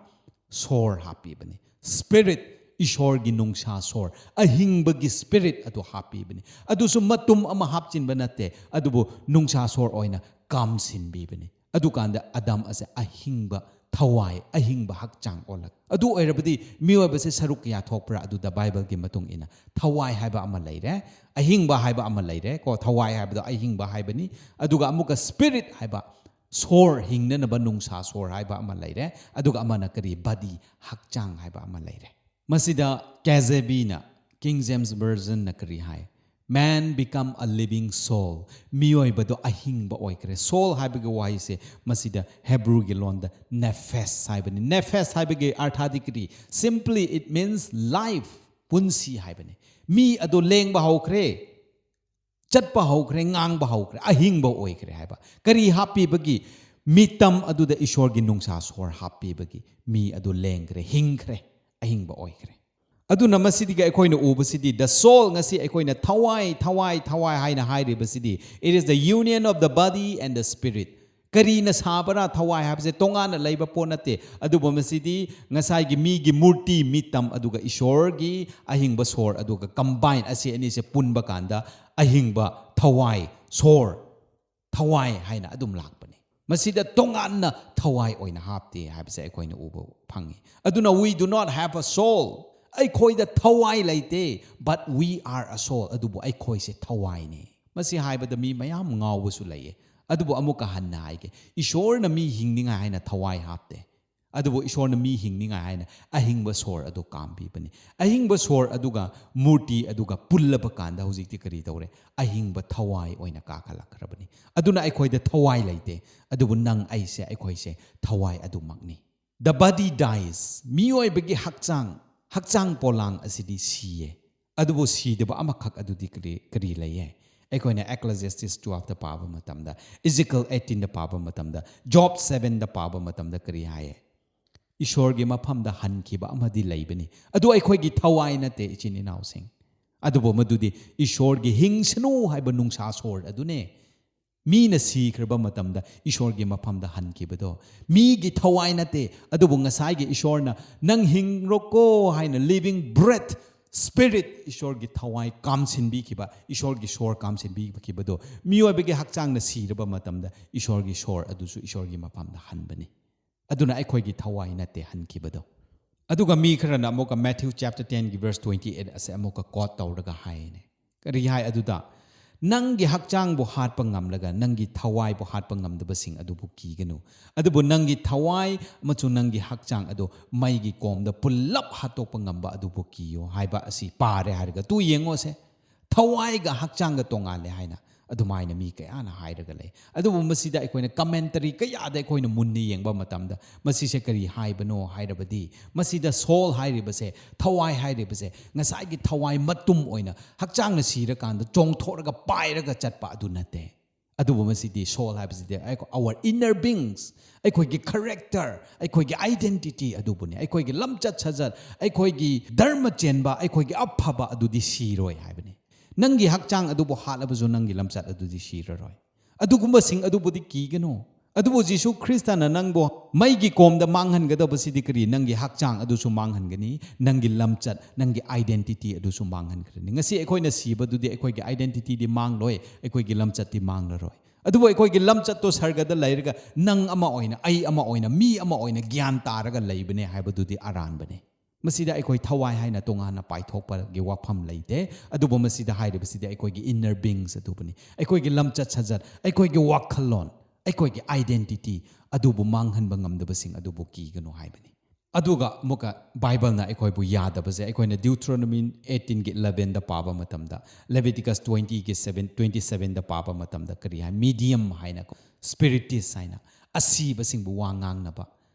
ꯁꯣꯔ ꯍꯥꯞꯄꯤꯕꯅꯤ꯫ Spirit, ꯏꯁꯣꯔꯒꯤ ꯅꯨꯡꯁꯥ ꯁꯣꯔ, ꯑꯍꯤꯡꯕꯒꯤ spirit ꯑꯗꯨ ꯍꯥꯞꯄꯤꯕꯅꯤ꯫ ꯑꯗꯨꯁꯨ ꯃꯇꯨꯝ ꯑꯃ ꯍꯥꯞꯆꯤꯟꯕ ꯅꯠꯇꯦ, ꯑꯗꯨꯕꯨ ꯅꯨꯡꯁꯥ ꯁꯣꯔ ꯑꯣꯏꯅ ꯀꯥꯝꯁꯤꯟꯕꯤꯕꯅꯤ꯫ ꯑꯗꯨꯀꯥꯟꯗ ꯑꯗꯝ ꯑꯁꯦ ꯑꯍꯤꯡꯕ ꯊꯋꯥꯏ, ꯑꯍꯤꯡꯕ ꯍꯛꯆꯥꯡ ꯑꯣꯜꯂꯛ꯫ ꯑꯗꯨ ꯑꯣꯏꯔꯕꯗꯤ ꯃꯤꯑꯣꯏꯕꯁꯦ ꯁꯔꯨꯛ ꯀꯌꯥ ꯊꯣꯛꯄ꯭ꯔꯥ? ꯑꯗꯨꯗ ꯕꯥꯏꯕꯜꯒꯤ ꯃꯇꯨꯡ ꯏꯟꯅ ꯊꯋꯥꯏ ꯍꯥꯏꯕ ꯑꯃ ꯂꯩꯔꯦ, ꯑꯍꯤꯡꯕ ꯍꯥꯏꯕ ꯑꯃ ꯂꯩꯔꯦ ꯀꯣ꯫ ꯊꯋꯥꯏ ꯍꯥꯏꯕꯗꯣ ꯑꯍꯤꯡꯕ ꯍꯥꯏꯕꯅꯤ, ꯑꯗꯨꯒ ꯑꯃꯨꯛꯀ spirit ꯍꯥꯏꯕ, ꯁꯣꯔ, ꯍꯤꯡꯅꯅꯕ ꯅꯨꯡꯁꯥ ꯁꯣꯔ ꯍꯥꯏꯕ ꯑꯃ ꯂꯩꯔꯦ, ꯑꯗꯨꯒ ꯑꯃꯅ ꯀꯔꯤ? Body, ꯍꯛꯆꯥꯡ ꯍꯥꯏꯕ ꯑꯃ ꯂꯩꯔꯦ꯫ ꯃꯁꯤꯗ ꯀꯦꯖꯦꯕꯤꯅ, King James Versionꯅ ꯀꯔꯤ ꯍꯥꯏ? Man become a living soul. ꯃꯤꯑꯣꯏꯕꯗꯣ ꯑꯍꯤꯡꯕ ꯑꯣꯏꯈ꯭ꯔꯦ꯫ Soul ꯍꯥꯏꯕꯒꯤ ꯋꯥꯍꯩꯁꯦ ꯃꯁꯤꯗ ꯍꯦꯕ꯭ꯔꯨꯒꯤ ꯂꯣꯟꯗ nephesh ꯍꯥꯏꯕꯅꯤ꯫ Nephesh ꯍꯥꯏꯕꯒꯤ ꯑꯔꯊꯗꯤ ꯀꯔꯤ? Simply it means life, ꯄꯨꯟꯁꯤ ꯍꯥꯏꯕꯅꯤ꯫ ꯃꯤ ꯑꯗꯣ ꯂꯦꯡꯕ ꯍꯧꯈ꯭ꯔꯦ, ꯆꯠꯄ ꯍꯧꯈ꯭ꯔꯦ, ꯉꯥꯡꯕ ꯍꯧꯈ꯭ꯔꯦ, ꯑꯍꯤꯡꯕ ꯑꯣꯏꯈ꯭ꯔꯦ ꯍꯥꯏꯕ꯫ ꯀꯔꯤ ꯍꯥꯞꯄꯤꯕꯒꯤ? ꯃꯤꯇꯝ ꯑꯗꯨꯗ ꯏꯁꯣꯔꯒꯤ ꯅꯨꯡꯁꯥ ꯁꯣꯔ ꯍꯥꯞꯄꯤꯕꯒꯤ ꯃꯤ ꯑꯗꯨ ꯂꯦꯡꯈ꯭ꯔꯦ, ꯍꯤꯡꯈ꯭ꯔꯦ, ꯑꯍꯤꯡꯕ ꯑꯣꯏꯈ꯭ꯔꯦ꯫ ꯑꯗꯨꯅ ꯃꯁꯤꯗꯒꯤ ꯑꯩꯈꯣꯏꯅ ꯎꯕꯁꯤꯗꯤ, the soul, ꯉꯁꯤ ꯑꯩꯈꯣꯏꯅ ꯊꯋꯥꯏ, ꯊꯋꯥꯏ, ꯊꯋꯥꯏ ꯍꯥꯏꯅ ꯍꯥꯏꯔꯤꯕꯁꯤꯗꯤ, it is the union of the body and the spirit. ꯀꯔꯤꯅ ꯁꯥꯕꯔꯥ? ꯊꯋꯥꯏ ꯍꯥꯏꯕꯁꯦ ꯇꯣꯉꯥꯟꯅ ꯂꯩꯕ ꯄꯣꯠ ꯅꯠꯇꯦ꯫ ꯑꯗꯨꯕꯨ ꯃꯁꯤꯗꯤ ꯉꯁꯥꯏꯒꯤ ꯃꯤꯒꯤ ꯃꯨꯔꯇꯤ, ꯃꯤꯇꯝ, ꯑꯗꯨꯒ ꯏꯁꯣꯔꯒꯤ ꯑꯍꯤꯡꯕ ꯁꯣꯔ, ꯑꯗꯨꯒ combine, ꯑꯁꯤ ꯑꯅꯤꯁꯦ ꯄꯨꯟꯕ ꯀꯥꯟꯗ ꯑꯍꯤꯡꯕ ꯊꯋꯥꯏ, ꯁꯣꯔ, ꯊꯋꯥꯏ ꯍꯥꯏꯅ ꯑꯗꯨꯝ ꯂꯥꯛꯄꯅꯤ꯫ ꯃꯁꯤꯗ ꯇꯣꯉꯥꯟꯅ ꯊꯋꯥꯏ ꯑꯣꯏꯅ ꯍꯥꯞꯇꯦ ꯍꯥꯏꯕꯁꯦ ꯑꯩꯈꯣꯏꯅ ꯎꯕ ꯐꯪꯉꯤ꯫ ꯑꯗꯨꯅ we do not have a soul, ꯑꯩꯈꯣꯏꯗ ꯊꯋꯥꯏ ꯂꯩꯇꯦ, but we are a soul, ꯑꯗꯨꯕꯨ ꯑꯩꯈꯣꯏꯁꯦ ꯊꯋꯥꯏꯅꯤ꯫ ꯃꯁꯤ ꯍꯥꯏꯕꯗ ꯃꯤ ꯃꯌꯥꯝ ꯉꯥꯎꯕꯁꯨ ꯂꯩꯌꯦ꯫ ꯑꯗꯨꯕꯨ ꯑꯃꯨꯛꯀ ꯍꯟꯅ ꯍꯥꯏꯒꯦ, ꯏꯁꯣꯔꯅ ꯃꯤ ꯍꯤꯡꯅꯤꯡꯉꯥꯏ ꯍꯥꯏꯅ ꯊꯋꯥꯏ ꯍꯥꯞꯇꯦ꯫ ꯑꯗꯨꯕꯨ ꯏꯁꯣꯔꯅ ꯃꯤ ꯍꯤꯡꯅꯤꯡꯉꯥꯏ ꯍꯥꯏꯅ ꯑꯍꯤꯡꯕ ꯁꯣꯔ ꯑꯗꯨ ꯀꯥꯝꯕꯤꯕꯅꯤ꯫ ꯑꯍꯤꯡꯕ ꯁꯣꯔ ꯑꯗꯨꯒ ꯃꯨꯔꯇꯤ ꯑꯗꯨꯒ ꯄꯨꯜꯂꯕ ꯀꯥꯟꯗ ꯍꯧꯖꯤꯛꯇꯤ ꯀꯔꯤ ꯇꯧꯔꯦ? ꯑꯍꯤꯡꯕ ꯊꯋꯥꯏ ꯑꯣꯏꯅ ꯀꯥꯈꯠꯂꯛꯈ꯭ꯔꯕꯅꯤ꯫ ꯑꯗꯨꯅ ꯑꯩꯈꯣꯏꯗ ꯊꯋꯥꯏ ꯂꯩꯇꯦ, ꯑꯗꯨꯕꯨ ꯅꯪ ꯑꯩꯁꯦ, ꯑꯩꯈꯣꯏꯁꯦ ꯊꯋꯥꯏ ꯑꯗꯨꯃꯛꯅꯤ꯫ The body dies, ꯃꯤꯑꯣꯏꯕꯒꯤ ꯍꯛꯆꯥꯡ, ꯍꯛꯆꯥꯡ ꯄꯣꯂꯥꯡ ꯑꯁꯤꯗꯤ ꯁꯤꯌꯦ꯫ ꯑꯗꯨꯕꯨ ꯁꯤꯗꯕ ꯑꯃꯈꯛ ꯑꯗꯨꯗꯤ ꯀꯔꯤ, ꯀꯔꯤ ꯂꯩꯌꯦ? ꯑꯩꯈꯣꯏꯅ Ecclesiastes twelveꯇ ꯄꯥꯕ ꯃꯇꯝꯗ, Ezekiel eighteenꯗ ꯄꯥꯕ ꯃꯇꯝꯗ, Job sevenꯗ ꯄꯥꯕ ꯃꯇꯝꯗ ꯀꯔꯤ ꯍꯥꯏꯌꯦ? ꯏꯁꯣꯔꯒꯤ ꯃꯐꯝꯗ ꯍꯟꯈꯤꯕ ꯑꯃꯗꯤ ꯂꯩꯕꯅꯤ꯫ ꯑꯗꯨ ꯑꯩꯈꯣꯏꯒꯤ ꯊꯋꯥꯏ ꯅꯠꯇꯦ, ꯏꯆꯤꯟ ꯏꯅꯥꯎꯁꯤꯡ꯫ ꯑꯗꯨꯕꯨ ꯃꯗꯨꯗꯤ ꯏꯁꯣꯔꯒꯤ ꯍꯤꯡꯁꯅꯨ ꯍꯥꯏꯕ ꯅꯨꯡꯁꯥ ꯁꯣꯔ ꯑꯗꯨꯅꯦ꯫ ꯃꯤꯅ ꯁꯤꯈ꯭ꯔꯕ ꯃꯇꯝꯗ ꯏꯁꯣꯔꯒꯤ ꯃꯐꯝꯗ ꯍꯟꯈꯤꯕꯗꯣ ꯃꯤꯒꯤ ꯊꯋꯥꯏ ꯅꯠꯇꯦ꯫ ꯑꯗꯨꯕꯨ ꯉꯁꯥꯏꯒꯤ ꯏꯁꯣꯔꯅ "ꯅꯪ ꯍꯤꯡꯔꯣꯀꯣ" ꯍꯥꯏꯅ living breath, spirit, ꯏꯁꯣꯔꯒꯤ ꯊꯋꯥꯏ ꯀꯥꯝꯁꯤꯟꯕꯤꯈꯤꯕ, ꯏꯁꯣꯔꯒꯤ ꯁꯣꯔ ꯀꯥꯝꯁꯤꯟꯕꯤꯈꯤꯕꯗꯣ ꯃꯤꯑꯣꯏꯕꯒꯤ ꯍꯛꯆꯥꯡꯅ ꯁꯤꯔꯕ ꯃꯇꯝꯗ ꯏꯁꯣꯔꯒꯤ ꯁꯣꯔ ꯑꯗꯨꯁꯨ ꯏꯁꯣꯔꯒꯤ ꯃꯐꯝꯗ ꯍꯟꯕꯅꯤ꯫ ꯑꯗꯨꯅ ꯑꯩꯈꯣꯏꯒꯤ ꯊꯋꯥꯏ ꯅꯠꯇꯦ ꯍꯟꯈꯤꯕꯗꯣ꯫ ꯑꯗꯨꯒ ꯃꯤ ꯈꯔꯅ ꯑꯃꯨꯛꯀ Matthew chapter tenꯒꯤ verse twenty eight ꯑꯁꯦ ꯑꯃꯨꯛꯀ quote ꯇꯧꯔꯒ ꯍꯥꯏꯅꯦ꯫ ꯀꯔꯤ ꯍꯥꯏ ꯑꯗꯨꯗ? "ꯅꯪꯒꯤ ꯍꯛꯆꯥꯡꯕꯨ ꯍꯥꯠꯄ ꯉꯝꯂꯒ ꯅꯪꯒꯤ ꯊꯋꯥꯏꯕꯨ ꯍꯥꯠꯄ ꯉꯝꯗꯕꯁꯤꯡ ꯑꯗꯨꯕꯨ ꯀꯤꯒꯅꯨ꯫ ꯑꯗꯨꯕꯨ ꯅꯪꯒꯤ ꯊꯋꯥꯏ ꯑꯃꯁꯨꯡ ꯅꯪꯒꯤ ꯍꯛꯆꯥꯡ ꯑꯗꯨ ꯃꯩꯒꯤ ꯀꯣꯝꯗ ꯄꯨꯜꯂꯞ ꯍꯥꯠꯇꯣꯛꯄ ꯉꯝꯕ ꯑꯗꯨꯕꯨ ꯀꯤꯌꯣ" ꯍꯥꯏꯕ ꯑꯁꯤ ꯄꯥꯔꯦ ꯍꯥꯏꯔꯒ ꯇꯨ ꯌꯦꯡꯉꯣꯁꯦ꯫ ꯊꯋꯥꯏꯒ ꯍꯛꯆꯥꯡꯒ ꯇꯣꯉꯥꯜꯂꯦ ꯍꯥꯏꯅ ꯑꯗꯨꯃꯥꯏꯅ ꯃꯤ ꯀꯌꯥꯅ ꯍꯥꯏꯔꯒ ꯂꯩ꯫ ꯑꯗꯨꯕꯨ ꯃꯁꯤꯗ ꯑꯩꯈꯣꯏꯅ commentary ꯀꯌꯥꯗ ꯑꯩꯈꯣꯏꯅ ꯃꯨꯟꯅ ꯌꯦꯡꯕ ꯃꯇꯝꯗ ꯃꯁꯤꯁꯦ ꯀꯔꯤ ꯍꯥꯏꯕꯅꯣ ꯍꯥꯏꯔꯕꯗꯤ, ꯃꯁꯤꯗ soul ꯍꯥꯏꯔꯤꯕꯁꯦ, ꯊꯋꯥꯏ ꯍꯥꯏꯔꯤꯕꯁꯦ, ꯉꯁꯥꯏꯒꯤ ꯊꯋꯥꯏ ꯃꯇꯨꯝ ꯑꯣꯏꯅ ꯍꯛꯆꯥꯡꯅ ꯁꯤꯔꯀꯥꯟꯗ ꯆꯣꯡꯊꯣꯛꯂꯒ ꯄꯥꯏꯔꯒ ꯆꯠꯄ ꯑꯗꯨ ꯅꯠꯇꯦ꯫ ꯑꯗꯨꯕꯨ ꯃꯁꯤꯗꯤ soul ꯍꯥꯏꯕꯁꯤꯗꯤ ꯑꯩꯈꯣ-, our inner beings, ꯑꯩꯈꯣꯏꯒꯤ character, ꯑꯩꯈꯣꯏꯒꯤ identity ꯑꯗꯨꯕꯨꯅꯤ꯫ ꯑꯩꯈꯣꯏꯒꯤ ꯂꯝꯆꯠ ꯁꯥꯖꯠ, ꯑꯩꯈꯣꯏꯒꯤ ꯙꯔꯃ ꯆꯦꯟꯕ, ꯑꯩꯈꯣꯏꯒꯤ ꯑꯐꯕ ꯑꯗꯨꯗꯤ ꯁꯤꯔꯣꯏ ꯍꯥꯏꯕꯅꯤ꯫ ꯅꯪꯒꯤ ꯍꯛꯆꯥꯡ ꯑꯗꯨꯕꯨ ꯍꯥꯠꯂꯕꯁꯨ ꯅꯪꯒꯤ ꯂꯝꯆꯠ ꯑꯗꯨꯗꯤ ꯁꯤꯔꯔꯣꯏ꯫ ꯑꯗꯨꯒꯨꯝꯕꯁꯤꯡ ꯑꯗꯨꯕꯨꯗꯤ ꯀꯤꯒꯅꯨ꯫ ꯑꯗꯨꯕꯨ ꯖꯤꯁꯨ ꯈ꯭ꯔꯤꯁꯇꯅ ꯅꯪꯕꯨ ꯃꯩꯒꯤ ꯀꯣꯝꯗ ꯃꯥꯡꯍꯟꯒꯗꯕꯁꯤꯗꯤ ꯀꯔꯤ? ꯅꯪꯒꯤ ꯍꯛꯆꯥꯡ ꯑꯗꯨꯁꯨ ꯃꯥꯡꯍꯟꯒꯅꯤ, ꯅꯪꯒꯤ ꯂꯝꯆꯠ, ꯅꯪꯒꯤ identity ꯑꯗꯨꯁꯨ ꯃꯥꯡꯍꯟꯈ꯭ꯔꯅꯤ꯫ ꯉꯁꯤ ꯑꯩꯈꯣꯏꯅ ꯁꯤꯕꯗꯨꯗꯤ ꯑꯩꯈꯣꯏꯒꯤ identityꯗꯤ ꯃꯥꯡꯂꯣꯏ, ꯑꯩꯈꯣꯏꯒꯤ ꯂꯝꯆꯠꯇꯤ ꯃꯥꯡꯂꯔꯣꯏ꯫ ꯑꯗꯨꯕꯨ ꯑꯩꯈꯣꯏꯒꯤ ꯂꯝꯆꯠꯇꯣ ꯁꯔꯒꯗ ꯂꯩꯔꯒ ꯅꯪ ꯑꯃ ꯑꯣꯏꯅ, ꯑꯩ ꯑꯃ ꯑꯣꯏꯅ, ꯃꯤ ꯑꯃ ꯑꯣꯏꯅ ꯒ꯭ꯌꯥꯟ ꯇꯥꯔꯒ ꯂꯩꯕꯅꯦ ꯍꯥꯏꯕꯗꯨꯗꯤ ꯑꯔꯥꯟꯕꯅꯦ꯫ ꯃꯁꯤꯗ ꯑꯩꯈꯣꯏ ꯊꯋꯥꯏ ꯍꯥꯏꯅ ꯇꯣꯉꯥꯟꯅ ꯄꯥꯏꯊꯣꯛꯄꯒꯤ ꯋꯥꯐꯝ ꯂꯩꯇꯦ꯫ ꯑꯗꯨꯕꯨ ꯃꯁꯤꯗ ꯍꯥꯏꯔꯤꯕꯁꯤꯗꯤ ꯑꯩꯈꯣꯏꯒꯤ inner beings ꯑꯗꯨꯕꯨꯅꯤ, ꯑꯩꯈꯣꯏꯒꯤ ꯂꯝꯆꯠ ꯁꯥꯖꯠ, ꯑꯩꯈꯣꯏꯒꯤ ꯋꯥꯈꯜꯂꯣꯟ, ꯑꯩꯈꯣꯏꯒꯤ identity ꯑꯗꯨꯕꯨ ꯃꯥꯡꯍꯟꯕ ꯉꯝꯗꯕꯁꯤꯡ ꯑꯗꯨꯕꯨ ꯀꯤꯒꯅꯨ ꯍꯥꯏꯕꯅꯤ꯫ ꯑꯗꯨꯒ ꯑꯃꯨꯛꯀ ꯕꯥꯏꯕꯜꯅ ꯑꯩꯈꯣꯏꯕꯨ ꯌꯥꯗꯕꯁꯦ ꯑꯩꯈꯣꯏꯅ Deuteronomy eighteenꯒꯤ elevenꯗ ꯄꯥꯕ ꯃꯇꯝꯗ, Leviticus twentyꯒꯤ seven, twenty sevenꯗ ꯄꯥꯕ ꯃꯇꯝꯗ ꯀꯔꯤ ꯍꯥꯏ? Medium ꯍꯥꯏꯅ, spiritist ꯍꯥꯏꯅ, ꯑꯁꯤꯕꯁꯤꯡꯕꯨ ꯋꯥ ꯉꯥꯡꯅꯕ,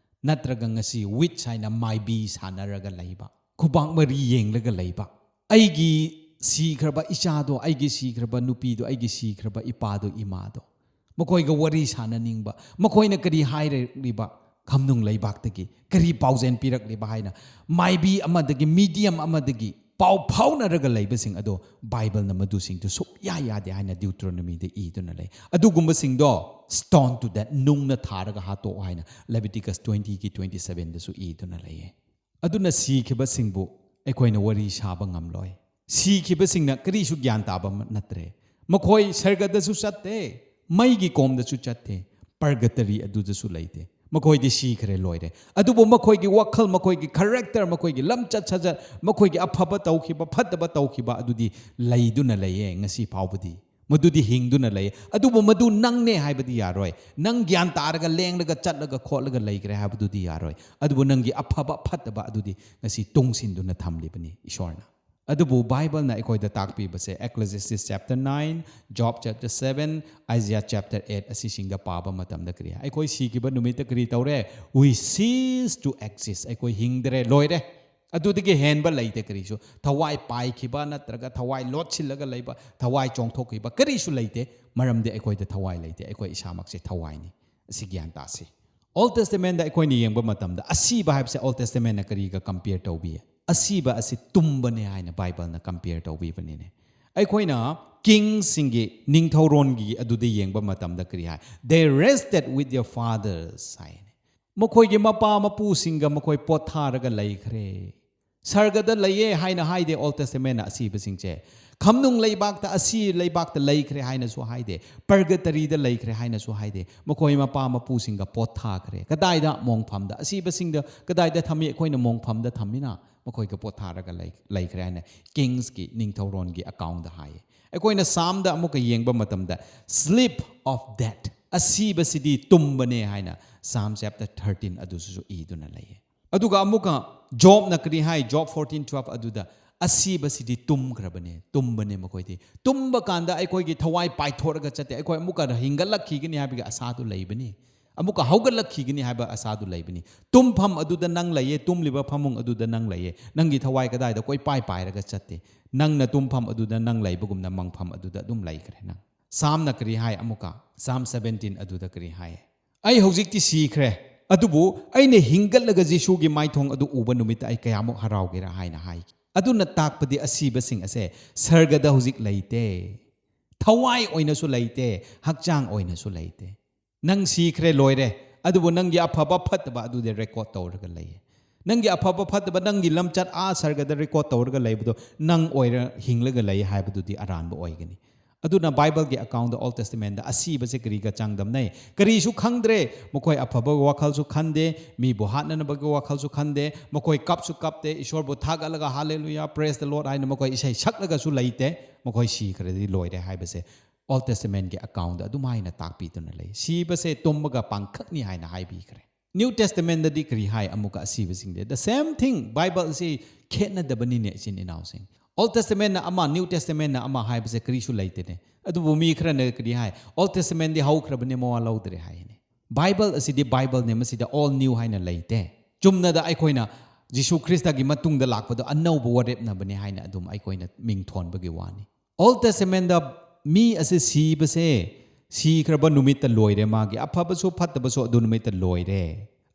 ꯅꯠꯇ꯭ꯔꯒ ꯉꯁꯤ witch ꯍꯥꯏꯅ ꯃꯥꯏꯕꯤ ꯁꯥꯟꯅꯔꯒ ꯂꯩꯕ, ꯈꯨꯕꯥꯛ ꯃꯔꯤ ꯌꯦꯡꯂꯒ ꯂꯩꯕ, ꯑꯩꯒꯤ ꯁꯤꯈ꯭ꯔꯕ ꯏꯆꯥꯗꯣ, ꯑꯩꯒꯤ ꯁꯤꯈ꯭ꯔꯕ ꯅꯨꯄꯤꯗꯣ, ꯑꯩꯒꯤ ꯁꯤꯈ꯭ꯔꯕ ꯏꯄꯥꯗꯣ, ꯏꯃꯥꯗꯣ, ꯃꯈꯣꯏꯒ ꯋꯥꯔꯤ ꯁꯥꯟꯅꯅꯤꯡꯕ, ꯃꯈꯣꯏꯅ ꯀꯔꯤ ꯍꯥꯏꯔꯛꯂꯤꯕ, ꯈꯝꯅꯨꯡ ꯂꯩꯕꯥꯛꯇꯒꯤ ꯀꯔꯤ ꯄꯥꯎꯖꯦꯜ ꯄꯤꯔꯛꯂꯤꯕ ꯍꯥꯏꯅ ꯃꯥꯏꯕꯤ ꯑꯃꯗꯒꯤ, medium ꯑꯃꯗꯒꯤ ꯄꯥꯎ ꯐꯥꯎꯅꯔꯒ ꯂꯩꯕꯁꯤꯡ ꯑꯗꯣ ꯕꯥꯏꯕꯜꯅ ꯃꯗꯨꯁꯤꯡꯗꯨ ꯁꯨꯛꯌꯥ ꯌꯥꯗꯦ ꯍꯥꯏꯅ Deuteronomyꯗ ꯏꯗꯨꯅ ꯂꯩ꯫ ꯑꯗꯨꯒꯨꯝꯕꯁꯤꯡꯗꯣ stone to death, ꯅꯨꯡꯅ ꯊꯥꯔꯒ ꯍꯥꯠꯇꯣꯛꯑꯣ ꯍꯥꯏꯅ Leviticus twentyꯒꯤ twenty sevenꯗꯁꯨ ꯏꯗꯨꯅ ꯂꯩꯌꯦ꯫ ꯑꯗꯨꯅ ꯁꯤꯈꯤꯕꯁꯤꯡꯕꯨ ꯑꯩꯈꯣꯏꯅ ꯋꯥꯔꯤ ꯁꯥꯕ ꯉꯝꯂꯣꯏ꯫ ꯁꯤꯈꯤꯕꯁꯤꯡꯅ ꯀꯔꯤꯁꯨ ꯒ꯭ꯌꯥꯟ ꯇꯥꯕ ꯅꯠꯇ꯭ꯔꯦ꯫ ꯃꯈꯣꯏ ꯁꯔꯒꯗꯁꯨ ꯆꯠꯇꯦ, ꯃꯩꯒꯤ ꯀꯣꯝꯗꯁꯨ ꯆꯠꯇꯦ, purgatory ꯑꯗꯨꯗꯁꯨ ꯂꯩꯇꯦ꯫ ꯃꯈꯣꯏꯗꯤ ꯁꯤꯈ꯭ꯔꯦ, ꯂꯣꯏꯔꯦ꯫ ꯑꯗꯨꯕꯨ ꯃꯈꯣꯏꯒꯤ ꯋꯥꯈꯜ, ꯃꯈꯣꯏꯒꯤ character, ꯃꯈꯣꯏꯒꯤ ꯂꯝꯆꯠ ꯁꯥꯖꯠ, ꯃꯈꯣꯏꯒꯤ ꯑꯐꯕ ꯇꯧꯈꯤꯕ, ꯐꯠꯇꯕ ꯇꯧꯈꯤꯕ ꯑꯗꯨꯗꯤ ꯂꯩꯗꯨꯅ ꯂꯩꯌꯦ ꯉꯁꯤ ꯐꯥꯎꯕꯗꯤ꯫ ꯃꯗꯨꯗꯤ ꯍꯤꯡꯗꯨꯅ ꯂꯩ꯫ ꯑꯗꯨꯕꯨ ꯃꯗꯨ ꯅꯪꯅꯦ ꯍꯥꯏꯕꯗꯤ ꯌꯥꯔꯣꯏ꯫ ꯅꯪ ꯒ꯭ꯌꯥꯟ ꯇꯥꯔꯒ ꯂꯦꯡꯂꯒ ꯆꯠꯂꯒ ꯈꯣꯠꯂꯒ ꯂꯩꯈ꯭ꯔꯦ ꯍꯥꯏꯕꯗꯨꯗꯤ ꯌꯥꯔꯣꯏ꯫ ꯑꯗꯨꯕꯨ ꯅꯪꯒꯤ ꯑꯐꯕ ꯐꯠꯇꯕ ꯑꯗꯨꯗꯤ ꯉꯁꯤ ꯇꯨꯡꯁꯤꯟꯗꯨꯅ ꯊꯝꯂꯤꯕꯅꯤ ꯏꯁꯣꯔꯅ꯫ ꯑꯗꯨꯕꯨ ꯕꯥꯏꯕꯜꯅ ꯑꯩꯈꯣꯏꯗ ꯇꯥꯛꯄꯤꯕꯁꯦ, Ecclesiastes chapter nine, Job chapter seven, Isaiah chapter eight ꯑꯁꯤꯁꯤꯡꯗ ꯄꯥꯕ ꯃꯇꯝꯗ ꯀꯔꯤ? ꯑꯩꯈꯣꯏ ꯁꯤꯈꯤꯕ ꯅꯨꯃꯤꯠꯇ ꯀꯔꯤ ꯇꯧꯔꯦ? We cease to exist. ꯑꯩꯈꯣꯏ ꯍꯤꯡꯗ꯭ꯔꯦ, ꯂꯣꯏꯔꯦ꯫ ꯑꯗꯨꯗꯒꯤ ꯍꯦꯟꯕ ꯂꯩꯇꯦ ꯀꯔꯤꯁꯨ꯫ ꯊꯋꯥꯏ ꯄꯥꯏꯈꯤꯕ ꯅꯠꯇ꯭ꯔꯒ ꯊꯋꯥꯏ ꯂꯣꯠꯁꯤꯜꯂꯒ ꯂꯩꯕ, ꯊꯋꯥꯏ ꯆꯣꯡꯊꯣꯛꯈꯤꯕ ꯀꯔꯤꯁꯨ ꯂꯩꯇꯦ꯫ ꯃꯔꯝꯗꯤ ꯑꯩꯈꯣꯏꯗ ꯊꯋꯥꯏ ꯂꯩꯇꯦ, ꯑꯩꯈꯣꯏ ꯏꯁꯥꯃꯛꯁꯦ ꯊꯋꯥꯏꯅꯤ꯫ ꯑꯁꯤ ꯒ꯭ꯌꯥꯟ ꯇꯥꯁꯤ꯫ Old Testamentꯗ ꯑꯩꯈꯣꯏꯅ ꯌꯦꯡꯕ ꯃꯇꯝꯗ ꯑꯁꯤꯕ ꯍꯥꯏꯕꯁꯦ Old Testamentꯅ ꯀꯔꯤꯒ compare ꯇꯧꯕꯤ? ꯑꯁꯤꯕ ꯑꯁꯤ ꯇꯨꯝꯕꯅꯦ ꯍꯥꯏꯅ ꯕꯥꯏꯕꯜꯅ compare ꯇꯧꯕꯤꯕꯅꯤꯅꯦ꯫ ꯑꯩꯈꯣꯏꯅ ꯀꯤꯡꯁꯤꯡꯒꯤ, ꯅꯤꯡꯊꯧꯔꯣꯟꯒꯤ ꯑꯗꯨꯗ ꯌꯦꯡꯕ ꯃꯇꯝꯗ ꯀꯔꯤ ꯍꯥꯏ? "They rested with their fathers" ꯍꯥꯏꯅꯦ꯫ ꯃꯈꯣꯏꯒꯤ ꯃꯄꯥ ꯃꯄꯨꯁꯤꯡꯒ ꯃꯈꯣꯏ ꯄꯣꯊꯥꯔꯒ ꯂꯩꯈ꯭ꯔꯦ꯫ ꯁꯔꯒꯗ ꯂꯩꯌꯦ ꯍꯥꯏꯅ ꯍꯥꯏꯗꯦ ꯑꯣꯜ ꯇꯦꯁꯇꯃꯦꯟꯅ ꯑꯁꯤꯕꯁꯤꯡꯁꯦ꯫ ꯈꯝꯅꯨꯡ ꯂꯩꯕꯥꯛꯇ, ꯑꯁꯤ ꯂꯩꯕꯥꯛꯇ ꯂꯩꯈ꯭ꯔꯦ ꯍꯥꯏꯅꯁꯨ ꯍꯥꯏꯗꯦ꯫ ꯄꯔꯒꯇꯔꯤꯗ ꯂꯩꯈ꯭ꯔꯦ ꯍꯥꯏꯅꯁꯨ ꯍꯥꯏꯗꯦ꯫ ꯃꯈꯣꯏ ꯃꯄꯥ ꯃꯄꯨꯁꯤꯡꯒ ꯄꯣꯊꯥꯈ꯭ꯔꯦ꯫ ꯀꯗꯥꯏꯗ? ꯃꯣꯡꯐꯝꯗ꯫ ꯑꯁꯤꯕꯁꯤꯡꯗ ꯀꯗꯥꯏꯗ ꯊꯝꯃꯤ? ꯑꯩꯈꯣꯏꯅ ꯃꯣꯡꯐꯝꯗ ꯊꯝꯃꯤꯅ꯫ ꯃꯈꯣꯏꯒ ꯄꯣꯊꯥꯔꯒ ꯂꯩ-, ꯂꯩꯈ꯭ꯔꯦ ꯍꯥꯏꯅ ꯀꯤꯡꯁꯀꯤ, ꯅꯤꯡꯊꯧꯔꯣꯟꯒꯤ ꯑꯦꯀꯥꯎꯟꯗ ꯍꯥꯏꯌꯦ꯫ ꯑꯩꯈꯣꯏꯅ ꯁꯥꯝꯗ ꯑꯃꯨꯛꯀ ꯌꯦꯡꯕ ꯃꯇꯝꯗ, "Sleep of death", ꯑꯁꯤꯕꯁꯤꯗꯤ ꯇꯨꯝꯕꯅꯦ ꯍꯥꯏꯅ ꯁꯥꯝ ꯆꯦꯞꯇꯔ ꯊꯥꯔꯇꯤꯟ ꯑꯗꯨꯁꯨ ꯏꯗꯨꯅ ꯂꯩꯌꯦ꯫ ꯑꯗꯨꯒ ꯑꯃꯨꯛꯀ ꯖꯣꯕꯅ ꯀꯔꯤ ꯍꯥꯏ? ꯖꯣꯕ ꯐꯣꯔꯇꯤꯟ ꯇꯨꯋꯦꯜꯐ ꯑꯗꯨꯗ, "ꯑꯁꯤꯕꯁꯤꯗꯤ ꯇꯨꯝꯈ꯭ꯔꯕꯅꯦ, ꯇꯨꯝꯕꯅꯦ ꯃꯈꯣꯏꯗꯤ꯫ ꯇꯨꯝꯕ ꯀꯥꯟꯗ ꯑꯩꯈꯣꯏꯒꯤ ꯊꯋꯥꯏ ꯄꯥꯏꯊꯣꯔꯒ ꯆꯠꯇꯦ, ꯑꯩꯈꯣꯏ ꯑꯃꯨꯛꯀ ꯍꯤꯡꯒꯠꯂꯛꯈꯤꯒꯅꯤ ꯍꯥꯏꯕꯒꯤ ꯑꯁꯥꯗꯨ ꯂꯩꯕꯅꯤ꯫ ꯑꯃꯨꯛꯀ ꯍꯧꯒꯠꯂꯛꯈꯤꯒꯅꯤ ꯍꯥꯏꯕ ꯑꯁꯥꯗꯨ ꯂꯩꯕꯅꯤ꯫ ꯇꯨꯝꯐꯝ ꯑꯗꯨꯗ ꯅꯪ ꯂꯩꯌꯦ, ꯇꯨꯝꯂꯤꯕ ꯐꯃꯨꯡ ꯑꯗꯨꯗ ꯅꯪ ꯂꯩꯌꯦ꯫ ꯅꯪꯒꯤ ꯊꯋꯥꯏ ꯀꯗꯥꯏꯗ ꯀꯣꯏꯄꯥꯏ ꯄꯥꯏꯔꯒ ꯆꯠꯇꯦ꯫ ꯅꯪꯅ ꯇꯨꯝꯐꯝ ꯑꯗꯨꯗ ꯅꯪ ꯂꯩꯕꯒꯨꯝꯅ ꯃꯪꯐꯝ ꯑꯗꯨꯗ ꯑꯗꯨꯝ ꯂꯩꯈ꯭ꯔꯦ ꯅꯪ"꯫ ꯁꯥꯝꯅ ꯀꯔꯤ ꯍꯥꯏ ꯑꯃꯨꯛꯀ? ꯁꯥꯝ ꯁꯚꯦꯟꯇꯤꯟ ꯑꯗꯨꯗ ꯀꯔꯤ ꯍꯥꯏ? "ꯑꯩ ꯍꯧꯖꯤꯛꯇꯤ ꯁꯤꯈ꯭ꯔꯦ, ꯑꯗꯨꯕꯨ ꯑꯩꯅ ꯍꯤꯡꯒꯠꯂꯒ ꯖꯤꯁꯨꯒꯤ ꯃꯥꯏꯊꯣꯡ ꯑꯗꯨ ꯎꯕ ꯅꯨꯃꯤꯠꯇ ꯑꯩ ꯀꯌꯥꯃꯨꯛ ꯍꯔꯥꯎꯒꯦꯔꯥ" ꯍꯥꯏꯅ ꯍꯥꯏ꯫ ꯑꯗꯨꯅ ꯇꯥꯛꯄꯗꯤ ꯑꯁꯤꯕꯁꯤꯡ ꯑꯁꯦ ꯁꯔꯒꯗ ꯍꯧꯖꯤꯛ ꯂꯩꯇꯦ꯫ ꯊꯋꯥꯏ ꯑꯣꯏꯅꯁꯨ ꯂꯩꯇꯦ, ꯍꯛꯆꯥꯡ ꯑꯣꯏꯅꯁꯨ ꯂꯩꯇꯦ꯫ ꯅꯪ ꯁꯤꯈ꯭ꯔꯦ, ꯂꯣꯏꯔꯦ, ꯑꯗꯨꯕꯨ ꯅꯪꯒꯤ ꯑꯐꯕ ꯐꯠꯇꯕ ꯑꯗꯨꯗꯤ ꯔꯦꯀꯣꯔꯗ ꯇꯧꯔꯒ ꯂꯩꯌꯦ꯫ ꯅꯪꯒꯤ ꯑꯐꯕ ꯐꯠꯇꯕ, ꯅꯪꯒꯤ ꯂꯝꯆꯠ ꯑꯥ ꯁꯔꯒꯗ ꯔꯦꯀꯣꯔꯗ ꯇꯧꯔꯒ ꯂꯩꯕꯗꯣ ꯅꯪ ꯑꯣꯏꯔ ꯍꯤꯡꯂꯒ ꯂꯩ ꯍꯥꯏꯕꯗꯨꯗꯤ ꯑꯔꯥꯟꯕ ꯑꯣꯏꯒꯅꯤ꯫ ꯑꯗꯨꯅ ꯕꯥꯏꯕꯜꯒꯤ ꯑꯦꯀꯥꯎꯟꯗ, ꯑꯣꯜ ꯇꯦꯁꯇꯃꯦꯟꯗ, ꯑꯁꯤꯕꯁꯦ ꯀꯔꯤꯒ ꯆꯥꯡꯗꯝꯅꯩ? ꯀꯔꯤꯁꯨ ꯈꯪꯗ꯭ꯔꯦ꯫ ꯃꯈꯣꯏ ꯑꯐꯕꯒꯤ ꯋꯥꯈꯜꯁꯨ ꯈꯟꯗꯦ, ꯃꯤꯕꯨ ꯍꯥꯠꯅꯅꯕꯒꯤ ꯋꯥꯈꯜꯁꯨ ꯈꯟꯗꯦ, ꯃꯈꯣꯏ ꯀꯞꯁꯨ ꯀꯞꯇꯦ, ꯏꯁꯣꯔꯕꯨ ꯊꯥꯒꯠꯂꯒ "Hallelujah, praise the Lord" ꯍꯥꯏꯅ ꯃꯈꯣꯏ ꯏꯁꯩ ꯁꯛꯂꯒꯁꯨ ꯂꯩꯇꯦ꯫ ꯃꯈꯣꯏ ꯁꯤꯈ꯭ꯔꯗꯤ ꯂꯣꯏꯔꯦ ꯍꯥꯏꯕꯁꯦ ꯑꯣꯜ ꯇꯦꯁꯇꯃꯦꯟꯒꯤ ꯑꯦꯀꯥꯎꯟꯗ ꯑꯗꯨꯝ ꯍꯥꯏꯅ ꯇꯥꯛꯄꯤꯗꯨꯅ ꯂꯩ꯫ ꯁꯤꯕꯁꯦ ꯇꯨꯝꯕꯒ ꯄꯥꯡꯈꯛꯅꯤ ꯍꯥꯏꯅ ꯍꯥꯏꯕꯤꯈ꯭ꯔꯦ꯫ ꯅ꯭ꯌꯨ ꯇꯦꯁꯇꯃꯦꯟꯗꯗꯤ ꯀꯔꯤ ꯍꯥꯏ ꯑꯃꯨꯛꯀ ꯑꯁꯤꯕꯁꯤꯡꯗꯤ? The same thing. ꯕꯥꯏꯕꯜ ꯑꯁꯤ ꯈꯦꯠꯅꯗꯕꯅꯤꯅꯦ, ꯏꯆꯤꯟ ꯏꯅꯥꯎꯁꯤꯡ꯫ ꯑꯣꯜ ꯇꯦꯁꯇꯃꯦꯟꯅ ꯑꯃ, ꯅ꯭ꯌꯨ ꯇꯦꯁꯇꯃꯦꯟꯅ ꯑꯃ ꯍꯥꯏꯕꯁꯦ ꯀꯔꯤꯁꯨ ꯂꯩꯇꯦꯅꯦ꯫ ꯑꯗꯨꯕꯨ ꯃꯤ ꯈꯔꯅ ꯀꯔꯤ ꯍꯥꯏ? "ꯑꯣꯜ ꯇꯦꯁꯇꯃꯦꯟꯗꯤ ꯍꯧꯈ꯭ꯔꯕꯅꯦ, ꯃꯋꯥ ꯂꯧꯗ꯭ꯔꯦ" ꯍꯥꯏꯅꯦ꯫ ꯕꯥꯏꯕꯜ ꯑꯁꯤꯗꯤ ꯕꯥꯏꯕꯜꯅꯦ, ꯃꯁꯤꯗ ꯑꯣꯜ ꯅ꯭ꯌꯨ ꯍꯥꯏꯅ ꯂꯩꯇꯦ꯫ ꯆꯨꯝꯅꯗ ꯑꯩꯈꯣꯏꯅ ꯖꯤꯁꯨ ꯈ꯭ꯔꯤꯁꯇꯒꯤ ꯃꯇꯨꯡꯗ ꯂꯥꯛꯄꯗꯣ ꯑꯅꯧꯕ ꯋꯥꯔꯦꯞꯅꯕꯅꯦ ꯍꯥꯏꯅ ꯑꯗꯨꯝ ꯑꯩꯈꯣꯏꯅ ꯃꯤꯡ ꯊꯣꯟꯕꯒꯤ ꯋꯥꯅꯤ꯫ ꯑꯣꯜ ꯇꯦꯁꯇꯃꯦꯟꯗ ꯃꯤ ꯑꯁꯤ ꯁꯤꯕꯁꯦ, ꯁꯤꯈ꯭ꯔꯕ ꯅꯨꯃꯤꯠꯇ ꯂꯣꯏꯔꯦ ꯃꯥꯒꯤ꯫ ꯑꯐꯕꯁꯨ ꯐꯠꯇꯕꯁꯨ ꯑꯗꯨ ꯅꯨꯃꯤꯠꯇ ꯂꯣꯏꯔꯦ꯫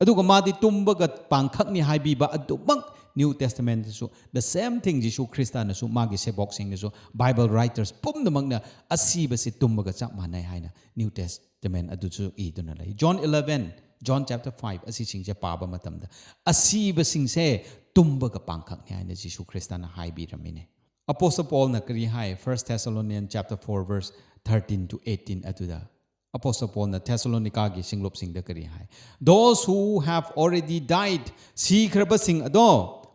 ꯑꯗꯨꯒ ꯃꯥꯗꯤ ꯇꯨꯝꯕꯒ ꯄꯥꯡꯈꯛꯅꯤ ꯍꯥꯏꯕꯤꯕ ꯑꯗꯨꯃꯛ New Testamentꯇꯁꯨ the same thing, ꯖꯤꯁꯨ ꯈ꯭ꯔꯤꯁꯇꯅꯁꯨ ꯃꯥꯒꯤ ꯁꯦꯕꯣꯛꯁꯤꯡꯅꯁꯨ, Bible writers ꯄꯨꯝꯅꯃꯛꯅ ꯑꯁꯤꯕꯁꯤ ꯇꯨꯝꯕꯒ ꯆꯞ ꯃꯥꯟꯅꯩ ꯍꯥꯏꯅ New Testament ꯑꯗꯨꯁꯨ ꯏꯗꯨꯅ ꯂꯩ꯫ John eleven, John chapter five ꯑꯁꯤꯁꯤꯡꯁꯦ ꯄꯥꯕ ꯃꯇꯝꯗ ꯑꯁꯤꯕꯁꯤꯡꯁꯦ ꯇꯨꯝꯕꯒ ꯄꯥꯡꯈꯛꯅꯤ ꯍꯥꯏꯅ ꯖꯤꯁꯨ ꯈ꯭ꯔꯤꯁꯇꯅ ꯍꯥꯏꯕꯤꯔꯝꯃꯤꯅꯦ꯫ Apostle Paulꯅ ꯀꯔꯤ ꯍꯥꯏ? First Thessalonians chapter four verse thirteen to eighteen ꯑꯗꯨꯗ Apostle Paulꯅ ꯊꯦꯁꯥꯂꯣꯅꯤꯀꯥꯒꯤ ꯁꯤꯡꯂꯨꯞꯁꯤꯡꯗ ꯀꯔꯤ ꯍꯥꯏ? Those who have already died, ꯁꯤꯈ꯭ꯔꯕꯁꯤꯡ ꯑꯗꯣ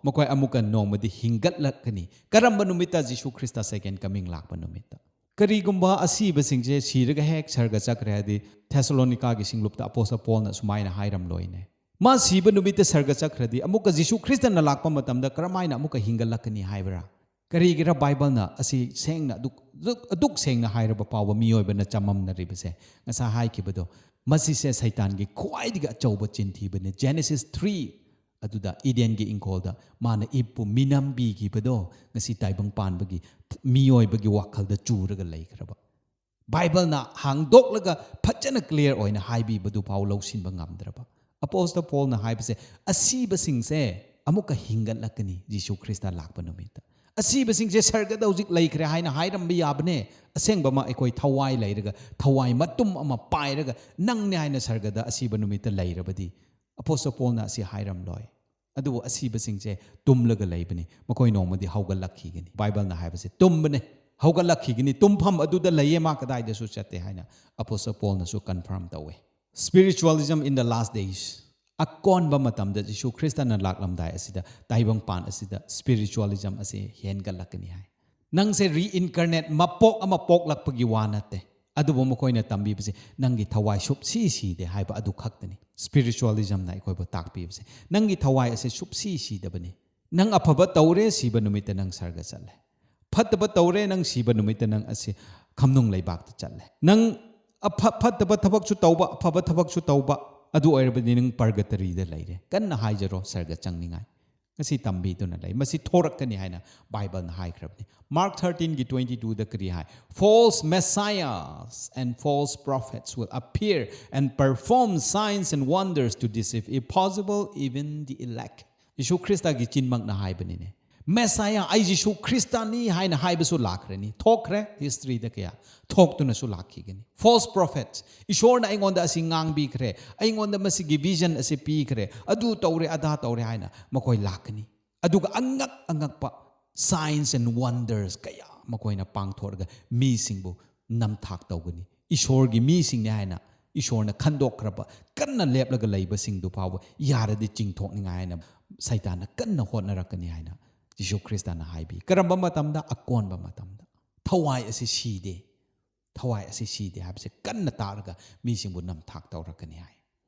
ꯃꯈꯣꯏ ꯑꯃꯨꯛꯀ ꯅꯣꯡꯃꯗꯤ ꯍꯤꯡꯒꯠꯂꯛꯀꯅꯤ꯫ ꯀꯔꯝꯕ ꯅꯨꯃꯤꯠꯇ? ꯖꯤꯁꯨ ꯈ꯭ꯔꯤꯁꯇ second coming ꯂꯥꯛꯄ ꯅꯨꯃꯤꯠꯇ꯫ ꯀꯔꯤꯒꯨꯝꯕ ꯑꯁꯤꯕꯁꯤꯡꯁꯦ ꯁꯤꯔꯒ ꯍꯦꯛ ꯁꯔꯒ ꯆꯠꯈ꯭ꯔꯦ ꯍꯥꯏꯗꯤ, ꯊꯦꯁꯥꯂꯣꯅꯤꯀꯥꯒꯤ ꯁꯤꯡꯂꯨꯞꯇ ꯑꯄꯣꯁꯇꯜ ꯄꯣꯜꯅ ꯁꯨꯃꯥꯏꯅ ꯍꯥꯏꯔꯝꯂꯣꯏꯅꯦ꯫ ꯃꯥ ꯁꯤꯕ ꯅꯨꯃꯤꯠꯇ ꯁꯔꯒ ꯆꯠꯈ꯭ꯔꯗꯤ, ꯑꯃꯨꯛꯀ ꯖꯤꯁꯨ ꯈ꯭ꯔꯤꯁꯇꯅ ꯂꯥꯛꯄ ꯃꯇꯝꯗ ꯀꯔꯝꯍꯥꯏꯅ ꯑꯃꯨꯛꯀ ꯍꯤꯡꯒꯠꯂꯛꯀꯅꯤ ꯍꯥꯏꯕ꯭ꯔꯥ? ꯀꯔꯤꯒꯤꯔ ꯕꯥꯏꯕꯜꯅ ꯑꯁꯤ ꯁꯦꯡꯅ ꯑꯗꯨꯛ, ꯑꯗꯨꯛ, ꯑꯗꯨꯛ ꯁꯦꯡꯅ ꯍꯥꯏꯔꯕ ꯐꯥꯎꯕ ꯃꯤꯑꯣꯏꯕꯅ ꯆꯃꯝꯅꯔꯤꯕꯁꯦ? ꯉꯁꯥꯏ ꯍꯥꯏꯈꯤꯕꯗꯣ, ꯃꯁꯤꯁꯦ ꯁꯩꯇꯥꯟꯒꯤ ꯈ꯭ꯋꯥꯏꯗꯒꯤ ꯑꯆꯧꯕ ꯆꯤꯟꯊꯤꯕꯅꯤ꯫ Genesis three ꯑꯗꯨꯗ, ꯏꯗꯦꯟꯒꯤ ꯏꯪꯈꯣꯜꯗ ꯃꯥꯅ ꯏꯞꯄꯨ ꯃꯤꯅꯝꯕꯤꯈꯤꯕꯗꯣ, ꯉꯁꯤ ꯇꯥꯏꯕꯪ ꯄꯥꯟꯕꯒꯤ ꯃꯤꯑꯣꯏꯕꯒꯤ ꯋꯥꯈꯜꯗ ꯆꯨꯔꯒ ꯂꯩꯈ꯭ꯔꯕ꯫ ꯕꯥꯏꯕꯜꯅ ꯍꯥꯡꯗꯣꯛꯂꯒ ꯐꯖꯅ clear ꯑꯣꯏꯅ ꯍꯥꯏꯕꯤꯕꯗꯨ ꯐꯥꯎ ꯂꯧꯁꯤꯟꯕ ꯉꯝꯗ꯭ꯔꯕ꯫ ꯑꯄꯣꯁꯇꯜ ꯄꯣꯜꯅ ꯍꯥꯏꯕꯁꯦ, ꯑꯁꯤꯕꯁꯤꯡꯁꯦ ꯑꯃꯨꯛꯀ ꯍꯤꯡꯒꯠꯂꯛꯀꯅꯤ ꯖꯤꯁꯨ ꯈ꯭ꯔꯤꯁꯇ ꯂꯥꯛꯄ ꯅꯨꯃꯤꯠꯇ꯫ ꯑꯁꯤꯕꯁꯤꯡꯁꯦ ꯁꯔꯒꯗ ꯍꯧꯖꯤꯛ ꯂꯩꯈ꯭ꯔꯦ ꯍꯥꯏꯅ ꯍꯥꯏꯔꯝꯕ ꯌꯥꯕꯅꯦ꯫ ꯑꯁꯦꯡꯕꯃꯛ ꯑꯩꯈꯣꯏ ꯊꯋꯥꯏ ꯂꯩꯔꯒ, ꯊꯋꯥꯏ ꯃꯇꯨꯝ ꯑꯃ ꯄꯥꯏꯔꯒ, ꯅꯪꯅꯦ ꯍꯥꯏꯅ ꯁꯔꯒꯗ ꯑꯁꯤꯕ ꯅꯨꯃꯤꯠꯇ ꯂꯩꯔꯕꯗꯤ, ꯑꯄꯣꯁꯇꯜ ꯄꯣꯜꯅ ꯑꯁꯤ ꯍꯥꯏꯔꯝꯂꯣꯏ꯫ ꯑꯗꯨꯕꯨ ꯑꯁꯤꯕꯁꯤꯡꯁꯦ ꯇꯨꯝꯂꯒ ꯂꯩꯕꯅꯤ, ꯃꯈꯣꯏ ꯅꯣꯡꯃꯗꯤ ꯍꯧꯒꯠꯂꯛꯈꯤꯒꯅꯤ꯫ ꯕꯥꯏꯕꯜꯅ ꯍꯥꯏꯕꯁꯦ ꯇꯨꯝꯕꯅꯦ, ꯍꯧꯒꯠꯂꯛꯈꯤꯒꯅꯤ, ꯇꯨꯝꯐꯝ ꯑꯗꯨꯗ ꯂꯩꯌꯦ, ꯃꯥ ꯀꯗꯥꯏꯗꯁꯨ ꯆꯠꯇꯦ ꯍꯥꯏꯅ ꯑꯄꯣꯁꯇꯜ ꯄꯣꯜꯅꯁꯨ confirm ꯇꯧꯋꯦ꯫ Spiritualism in the last days, ꯑꯀꯣꯟꯕ ꯃꯇꯝꯗ ꯖꯤꯁꯨ ꯈ꯭ꯔꯤꯁꯇꯅ ꯂꯥꯛꯂꯝꯗꯥꯏ ꯑꯁꯤꯗ, ꯇꯥꯏꯕꯪꯄꯥꯟ ꯑꯁꯤꯗ spiritualism ꯑꯁꯤ ꯍꯦꯟꯒꯠꯂꯛꯀꯅꯤ ꯍꯥꯏ꯫ ꯅꯪꯁꯦ reincarnate, ꯃꯄꯣꯛ ꯑꯃ ꯄꯣꯛꯂꯛꯄꯒꯤ ꯋꯥ ꯅꯠꯇꯦ꯫ ꯑꯗꯨꯕꯨ ꯃꯈꯣꯏꯅ ꯇꯝꯕꯤꯕꯁꯦ, ꯅꯪꯒꯤ ꯊꯋꯥꯏ ꯁꯨꯞꯁꯤ ꯁꯤꯗꯦ ꯍꯥꯏꯕ ꯑꯗꯨ ꯈꯛꯇꯅꯤ꯫ Spiritualismꯅ ꯑꯩꯈꯣꯏꯕꯨ ꯇꯥꯛꯄꯤꯕꯁꯦ, ꯅꯪꯒꯤ ꯊꯋꯥꯏ ꯑꯁꯦ ꯁꯨꯞꯁꯤ ꯁꯤꯗꯕꯅꯤ꯫ ꯅꯪ ꯑꯐꯕ ꯇꯧꯔꯦ, ꯁꯤꯕ ꯅꯨꯃꯤꯠꯇ ꯅꯪ ꯁꯔꯒ ꯆꯠꯂꯦ꯫ ꯐꯠꯇꯕ ꯇꯧꯔꯦ, ꯅꯪ ꯁꯤꯕ ꯅꯨꯃꯤꯠꯇ ꯅꯪ ꯑꯁꯤ ꯈꯝꯅꯨꯡ ꯂꯩꯕꯥꯛꯇ ꯆꯠꯂꯦ꯫ ꯅꯪ ꯑꯐ-, ꯐꯠꯇꯕ ꯊꯕꯛꯁꯨ ꯇꯧꯕ, ꯑꯐꯕ ꯊꯕꯛꯁꯨ ꯇꯧꯕ, ꯑꯗꯨ ꯑꯣꯏꯔꯕꯗꯤ ꯅꯪ purgatoryꯗ ꯂꯩꯔꯦ꯫ ꯀꯟꯅ ꯍꯥꯏꯖꯔꯣ ꯁꯔꯒ ꯆꯪꯅꯤꯡꯉꯥꯏ꯫ ꯉꯁꯤ ꯇꯝꯕꯤꯗꯨꯅ ꯂꯩ꯫ ꯃꯁꯤ ꯊꯣꯔꯛꯀꯅꯤ ꯍꯥꯏꯅ ꯕꯥꯏꯕꯜꯅ ꯍꯥꯏꯈ꯭ꯔꯕꯅꯤ꯫ Mark thirteenꯒꯤ twenty-twoꯗ ꯀꯔꯤ ꯍꯥꯏ? False messiahs and false prophets will appear and perform signs and wonders to deceive, if possible, even the elect꯫ ꯌꯤꯁꯨ ꯈ꯭ꯔꯤꯁꯇꯒꯤ ꯆꯤꯟꯃꯛꯅ ꯍꯥꯏꯕꯅꯤꯅꯦ꯫ ꯃꯦꯁꯥꯌꯥ, ꯑꯩ ꯌꯤꯁꯨ ꯈ꯭ꯔꯤꯁꯇꯅꯤ ꯍꯥꯏꯅ ꯍꯥꯏꯕꯁꯨ ꯂꯥꯛꯈ꯭ꯔꯅꯤ, ꯊꯣꯛꯈ꯭ꯔꯦ꯫ ꯍꯤꯁꯇ꯭ꯔꯤꯗ ꯀꯌꯥ ꯊꯣꯛꯇꯨꯅꯁꯨ ꯂꯥꯛꯈꯤꯒꯅꯤ꯫ ꯐꯣꯜꯁ ꯄ꯭ꯔꯣꯐꯦꯠꯁ, ꯏꯁꯣꯔꯅ ꯑꯩꯉꯣꯟꯗ ꯑꯁꯤ ꯉꯥꯡꯕꯤꯈ꯭ꯔꯦ, ꯑꯩꯉꯣꯟꯗ ꯃꯁꯤꯒꯤ ꯚꯤꯖꯟ ꯑꯁꯤ ꯄꯤꯈ꯭ꯔꯦ, ꯑꯗꯨ ꯇꯧꯔꯦ, ꯑꯗꯥ ꯇꯧꯔꯦ ꯍꯥꯏꯅ ꯃꯈꯣꯏ ꯂꯥꯛꯀꯅꯤ꯫ ꯑꯗꯨꯒ ꯑꯉꯛ ꯑꯉꯛꯄ ꯁꯥꯏꯟꯁ ꯑꯦꯟ ꯋꯟꯗꯔꯁ ꯀꯌꯥ ꯃꯈꯣꯏꯅ ꯄꯥꯡꯊꯣꯛꯑꯒ ꯃꯤꯁꯤꯡꯕꯨ ꯅꯝꯊꯥꯛ ꯇꯧꯒꯅꯤ꯫ ꯏꯁꯣꯔꯒꯤ ꯃꯤꯁꯤꯡꯅꯤ ꯍꯥꯏꯅ ꯏꯁꯣꯔꯅ ꯈꯟꯗꯣꯛꯈ꯭ꯔꯕ, ꯀꯟꯅ ꯂꯦꯞꯂꯒ ꯂꯩꯕꯁꯤꯡꯗꯨ ꯐꯥꯎꯕ ꯌꯥꯔꯗꯤ ꯆꯤꯡꯊꯣꯛꯅꯤꯡꯉꯥꯏ ꯍꯥꯏꯅ ꯁꯩꯇꯥꯟꯅ ꯀꯟꯅ ꯍꯣꯠꯅꯔꯛꯀꯅꯤ ꯍꯥꯏꯅ ꯖꯤꯁꯨ ꯈ꯭ꯔꯤꯁꯇꯅ ꯍꯥꯏꯕꯤ꯫ ꯀꯔꯝꯕ ꯃꯇꯝꯗ? ꯑꯀꯣꯟꯕ ꯃꯇꯝꯗ꯫ ꯊꯋꯥꯏ ꯑꯁꯤ ꯁꯤꯗꯦ, ꯊꯋꯥꯏ ꯑꯁꯤ ꯁꯤꯗꯦ ꯍꯥꯏꯕꯁꯦ ꯀꯟꯅ ꯇꯥꯔꯒ ꯃꯤꯁꯤꯡꯕꯨ ꯅꯝꯊꯥꯛ ꯇꯧꯔꯛꯀꯅꯤ ꯍꯥꯏ꯫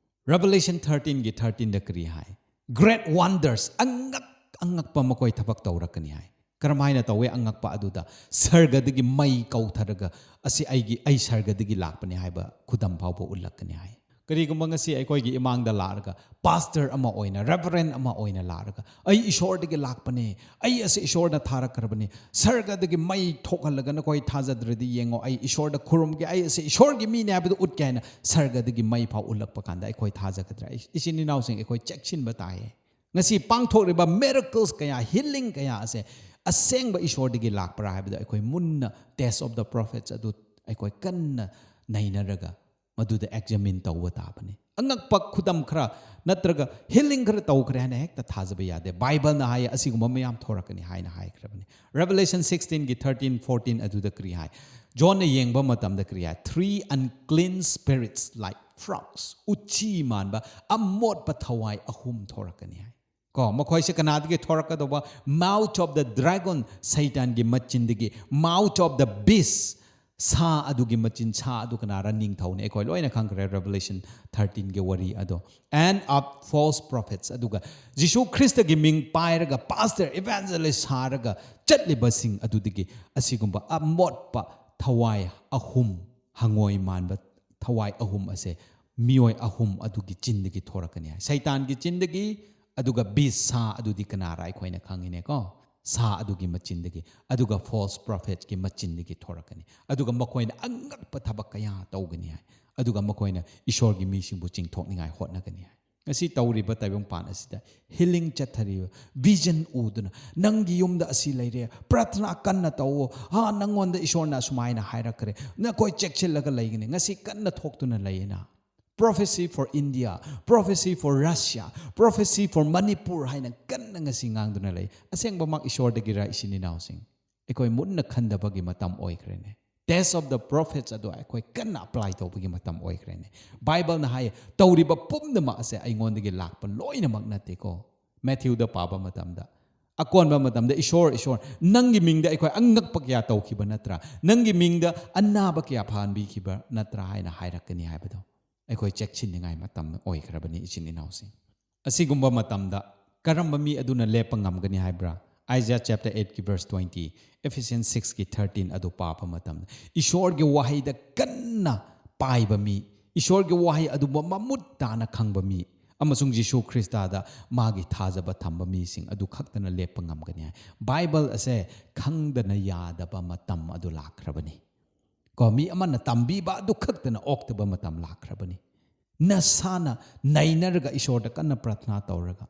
ꯔꯦꯚꯦꯂꯦꯁꯟ ꯊꯥꯔꯇꯤꯟꯒꯤ ꯊꯥꯔꯇꯤꯟꯗ ꯀꯔꯤ ꯍꯥꯏ? ꯒ꯭ꯔꯦꯠ ꯋꯟꯗꯔꯁ, ꯑꯉꯛ ꯑꯉꯛꯄ ꯃꯈꯣꯏ ꯊꯕꯛ ꯇꯧꯔꯛꯀꯅꯤ ꯍꯥꯏ꯫ ꯀꯔꯝꯍꯥꯏꯅ ꯇꯧꯋꯦ ꯑꯉꯛꯄ ꯑꯗꯨꯗ? ꯁꯔꯒꯗꯒꯤ ꯃꯩ ꯀꯧꯊꯔꯒ, "ꯑꯁꯤ ꯑꯩꯒꯤ, ꯑꯩ ꯁꯔꯒꯗꯒꯤ ꯂꯥꯛꯄꯅꯤ" ꯍꯥꯏꯕ ꯈꯨꯗꯝ ꯐꯥꯎꯕ ꯎꯠꯂꯛꯀꯅꯤ ꯍꯥꯏ꯫ ꯀꯔꯤꯒꯨꯝꯕ ꯉꯁꯤ ꯑꯩꯈꯣꯏꯒꯤ ꯏꯃꯥꯡꯗ ꯂꯥꯛꯑꯒ, ꯄꯥꯁꯇꯔ ꯑꯃ ꯑꯣꯏꯅ, ꯔꯦꯚꯔꯦꯟ ꯑꯃ ꯑꯣꯏꯅ ꯂꯥꯛꯑꯒ, "ꯑꯩ ꯏꯁꯣꯔꯗꯒꯤ ꯂꯥꯛꯄꯅꯦ, ꯑꯩ ꯑꯁꯤ ꯏꯁꯣꯔꯅ ꯊꯥꯔꯛꯈ꯭ꯔꯕꯅꯦ, ꯁꯔꯒꯗꯒꯤ ꯃꯩ ꯊꯣꯛꯍꯜꯂꯒ ꯅꯈꯣꯏ ꯊꯥꯖꯗ꯭ꯔꯗꯤ ꯌꯦꯡꯉꯣ, ꯑꯩ ꯏꯁꯣꯔꯗ ꯈꯨꯔꯨꯝꯒꯦ, ꯑꯩ ꯑꯁꯤ ꯏꯁꯣꯔꯒꯤ ꯃꯤꯅꯦ" ꯍꯥꯏꯕꯗꯨ ꯎꯠꯀꯦ ꯍꯥꯏꯅ ꯁꯔꯒꯗꯒꯤ ꯃꯩ ꯐꯥꯎ ꯎꯠꯂꯛꯄ ꯀꯥꯟꯗ ꯑꯩꯈꯣꯏ ꯊꯥꯖꯒꯗ꯭ꯔꯥ? ꯏ-, ꯏꯆꯤꯟ ꯏꯅꯥꯎꯁꯤꯡ, ꯑꯩꯈꯣꯏ ꯆꯦꯛꯁꯤꯟꯕ ꯇꯥꯏꯌꯦ꯫ ꯉꯁꯤ ꯄꯥꯡꯊꯣꯛꯂꯤꯕ ꯃꯤꯔꯦꯀꯜꯁ ꯀꯌꯥ, ꯍꯤꯂꯤꯡ ꯀꯌꯥ ꯑꯁꯦ ꯑꯁꯦꯡꯕ ꯏꯁꯣꯔꯗꯒꯤ ꯂꯥꯛꯄ꯭ꯔꯥ ꯍꯥꯏꯕꯗꯨ ꯑꯩꯈꯣꯏ ꯃꯨꯟꯅ ꯇꯦꯁ ꯑꯣꯐ ꯗ ꯄ꯭ꯔꯣꯐꯦꯠꯁ ꯑꯗꯨ ꯑꯩꯈꯣꯏ ꯀꯟꯅ ꯅꯩꯅꯔꯒ ꯃꯗꯨꯗ ꯑꯦꯛꯖꯥꯃꯤꯟ ꯇꯧꯕ ꯇꯥꯕꯅꯤ꯫ ꯑꯉꯛꯄ ꯈꯨꯗꯝ ꯈꯔ ꯅꯠꯇ꯭ꯔꯒ ꯍꯤꯂꯤꯡ ꯈꯔ ꯇꯧꯈ꯭ꯔꯦ ꯍꯥꯏꯅ ꯍꯦꯛꯇ ꯊꯥꯖꯕ ꯌꯥꯗꯦ꯫ ꯕꯥꯏꯕꯜꯅ ꯍꯥꯏꯌꯦ, ꯑꯁꯤꯒꯨꯝꯕ ꯃꯌꯥꯝ ꯊꯣꯔꯛꯀꯅꯤ ꯍꯥꯏꯅ ꯍꯥꯏꯈ꯭ꯔꯕꯅꯤ꯫ ꯔꯦꯚꯦꯂꯦꯁꯟ ꯁꯤꯛꯁꯇꯤꯟꯒꯤ ꯊꯥꯔꯇꯤꯟ, ꯐꯣꯔꯇꯤꯟ ꯑꯗꯨꯗ ꯀꯔꯤ ꯍꯥꯏ? ꯖꯣꯟꯅ ꯌꯦꯡꯕ ꯃꯇꯝꯗ ꯀꯔꯤ ꯍꯥꯏ? "Three unclean spirits like frogs", ꯎꯆꯤ ꯃꯥꯟꯕ ꯑꯃꯣꯠꯄ ꯊꯋꯥꯏ ꯑꯍꯨꯝ ꯊꯣꯔꯛꯀꯅꯤ ꯍꯥꯏ꯫ ꯀꯣ, ꯃꯈꯣꯏꯁꯦ ꯀꯅꯥꯗꯒꯤ ꯊꯣꯔꯛꯀꯗꯧꯕ? Mouth of the dragon, ꯁꯩꯇꯥꯟꯒꯤ ꯃꯆꯤꯟꯗꯒꯤ꯫ Mouth of the beast, ꯁꯥ ꯑꯗꯨꯒꯤ ꯃꯆꯤꯟ, ꯁꯥ ꯑꯗꯨ ꯀꯅꯥꯔ? ꯅꯤꯡꯊꯧꯅꯤ꯫ ꯑꯩꯈꯣꯏ ꯂꯣꯏꯅ ꯈꯪꯈ꯭ꯔꯦ ꯔꯦꯚꯦꯂꯦꯁꯟ ꯊꯥꯔꯇꯤꯟꯒꯤ ꯋꯥꯔꯤ ꯑꯗꯣ꯫ And of false prophets, ꯑꯗꯨꯒ ꯖꯤꯁꯨ ꯈ꯭ꯔꯤꯁꯇꯒꯤ ꯃꯤꯡ ꯄꯥꯏꯔꯒ ꯄꯥꯁꯇꯔ, ꯏꯚꯥꯟꯖꯦꯂꯤꯁ ꯁꯥꯔꯒ ꯆꯠꯂꯤꯕꯁꯤꯡ ꯑꯗꯨꯗꯒꯤ ꯑꯁꯤꯒꯨꯝꯕ ꯑꯃꯣꯠꯄ ꯊꯋꯥꯏ ꯑꯍꯨꯝ, ꯍꯪꯉꯣꯏ ꯃꯥꯟꯕ ꯊꯋꯥꯏ ꯑꯍꯨꯝ ꯑꯁꯦ ꯃꯤꯑꯣꯏ ꯑꯍꯨꯝ ꯑꯗꯨꯒꯤ ꯆꯤꯟꯗꯒꯤ ꯊꯣꯔꯛꯀꯅꯤ ꯍꯥꯏ꯫ ꯁꯩꯇꯥꯟꯒꯤ ꯆꯤꯟꯗꯒꯤ, ꯑꯗꯨꯒ ꯕꯤꯁ, ꯁꯥ ꯑꯗꯨꯗꯤ ꯀꯅꯥꯔ ꯑꯩꯈꯣꯏꯅ ꯈꯪꯉꯤꯅꯦꯀꯣ, ꯁꯥ ꯑꯗꯨꯒꯤ ꯃꯆꯤꯟꯗꯒꯤ, ꯑꯗꯨꯒ ꯐꯣꯜꯁ ꯄ꯭ꯔꯣꯐꯦꯠꯀꯤ ꯃꯆꯤꯟꯗꯒꯤ ꯊꯣꯔꯛꯀꯅꯤ꯫ ꯑꯗꯨꯒ ꯃꯈꯣꯏꯅ ꯑꯉꯛꯄ ꯊꯕꯛ ꯀꯌꯥ ꯇꯧꯒꯅꯤ ꯍꯥꯏ꯫ ꯑꯗꯨꯒ ꯃꯈꯣꯏꯅ ꯏꯁꯣꯔꯒꯤ ꯃꯤꯁꯤꯡꯕꯨ ꯆꯤꯡꯊꯣꯛꯅꯤꯡꯉꯥꯏ ꯍꯣꯠꯅꯒꯅꯤ ꯍꯥꯏ꯫ ꯉꯁꯤ ꯇꯧꯔꯤꯕ ꯇꯥꯏꯕꯪꯄꯥꯟ ꯑꯁꯤꯗ ꯍꯤꯂꯤꯡ ꯆꯠꯊꯔꯤꯕ, ꯚꯤꯖꯟ ꯎꯗꯨꯅ, "ꯅꯪꯒꯤ ꯌꯨꯝꯗ ꯑꯁꯤ ꯂꯩꯔꯦ, ꯄ꯭ꯔꯊꯅꯥ ꯀꯟꯅ ꯇꯧꯋꯣ, ꯍꯥ, ꯅꯪꯉꯣꯟꯗ ꯏꯁꯣꯔꯅ ꯑꯁꯨꯃꯥꯏꯅ ꯍꯥꯏꯔꯛꯈ꯭ꯔꯦ, ꯅꯈꯣꯏ ꯆꯦꯛꯁꯤꯜꯂꯒ ꯂꯩꯒꯅꯤ", ꯉꯁꯤ ꯀꯟꯅ ꯊꯣꯛꯇꯨꯅ ꯂꯩꯌꯦꯅ꯫ "Prophecy for India, prophecy for Russia, prophecy for Manipur" ꯍꯥꯏꯅ ꯀꯟꯅ ꯉꯁꯤ ꯉꯥꯡꯗꯨꯅ ꯂꯩ꯫ ꯑꯁꯦꯡꯕꯃꯛ ꯏꯁꯣꯔꯗꯒꯤꯔ, ꯏꯆꯤꯟ ꯏꯅꯥꯎꯁꯤꯡ? ꯑꯩꯈꯣꯏ ꯃꯨꯟꯅ ꯈꯟꯗꯕꯒꯤ ꯃꯇꯝ ꯑꯣꯏꯈ꯭ꯔꯦꯅꯦ꯫ Test of the Prophets ꯑꯗꯣ ꯑꯩꯈꯣꯏ ꯀꯟꯅ ꯑꯦꯄ꯭ꯂꯥꯏ ꯇꯧꯕꯒꯤ ꯃꯇꯝ ꯑꯣꯏꯈ꯭ꯔꯦꯅꯦ꯫ ꯕꯥꯏꯕꯜꯅ ꯍꯥꯏꯌꯦ, "ꯇꯧꯔꯤꯕ ꯄꯨꯝꯅꯃꯛ ꯑꯁꯦ ꯑꯩꯉꯣꯟꯗꯒꯤ ꯂꯥꯛꯄ ꯂꯣꯏꯅꯃꯛ ꯅꯠꯇꯦꯀꯣ"꯫ ꯃꯦꯊ꯭ꯌꯨꯗ ꯄꯥꯕ ꯃꯇꯝꯗ, ꯑꯀꯣꯟꯕ ꯃꯇꯝꯗ, "ꯏꯁꯣꯔ, ꯏꯁꯣꯔ, ꯅꯪꯒꯤ ꯃꯤꯡꯗ ꯑꯩꯈꯣꯏ ꯑꯉꯛꯄ ꯀꯌꯥ ꯇꯧꯈꯤꯕ ꯅꯠꯇ꯭ꯔꯥ? ꯅꯪꯒꯤ ꯃꯤꯡꯗ ꯑꯅꯥꯕ ꯀꯌꯥ ꯐꯍꯟꯕꯤꯈꯤꯕ ꯅꯠꯇ꯭ꯔꯥ?" ꯍꯥꯏꯅ ꯍꯥꯏꯔꯛꯀꯅꯤ ꯍꯥꯏꯕꯗꯣ ꯑꯩꯈꯣꯏ ꯆꯦꯛꯁꯤꯟꯅꯤꯡꯉꯥꯏ ꯃꯇꯝ ꯑꯣꯏꯈ꯭ꯔꯕꯅꯤ, ꯏꯆꯤꯟ ꯏꯅꯥꯎꯁꯤꯡ꯫ ꯑꯁꯤꯒꯨꯝꯕ ꯃꯇꯝꯗ ꯀꯔꯝꯕ ꯃꯤ ꯑꯗꯨꯅ ꯂꯦꯞꯄ ꯉꯝꯒꯅꯤ ꯍꯥꯏꯕ꯭ꯔꯥ? Isaiah chapter eight ꯀꯤ verse twenty, Ephesians six ꯀꯤ thirteen ꯑꯗꯨ ꯄꯥꯕ ꯃꯇꯝꯗ, ꯏꯁꯣꯔꯒꯤ ꯋꯥꯍꯩꯗ ꯀꯟꯅ ꯄꯥꯏꯕ ꯃꯤ, ꯏꯁꯣꯔꯒꯤ ꯋꯥꯍꯩ ꯑꯗꯨꯕꯨ ꯃꯃꯨꯠ ꯇꯥꯅ ꯈꯪꯕ ꯃꯤ, ꯑꯃꯁꯨꯡ ꯖꯤꯁꯨ ꯈ꯭ꯔꯤꯁꯇꯥꯗ ꯃꯥꯒꯤ ꯊꯥꯖꯕ ꯊꯝꯕ ꯃꯤꯁꯤꯡ ꯑꯗꯨ ꯈꯛꯇꯅ ꯂꯦꯞꯄ ꯉꯝꯒꯅꯤ ꯍꯥꯏ꯫ ꯕꯥꯏꯕꯜ ꯑꯁꯦ ꯈꯪꯗꯅ ꯌꯥꯗꯕ ꯃꯇꯝ ꯑꯗꯨ ꯂꯥꯛꯈ꯭ꯔꯕꯅꯤ꯫ ꯀꯣ, ꯃꯤ ꯑꯃꯅ ꯇꯝꯕꯤꯕ ꯑꯗꯨ ꯈꯛꯇꯅ ꯑꯣꯛꯇꯕ ꯃꯇꯝ ꯂꯥꯛꯈ꯭ꯔꯕꯅꯤ꯫ ꯅꯁꯥꯅ ꯅꯩꯅꯔꯒ, ꯏꯁꯣꯔꯗ ꯀꯟꯅ ꯄ꯭ꯔꯊꯅꯥ ꯇꯧꯔꯒ,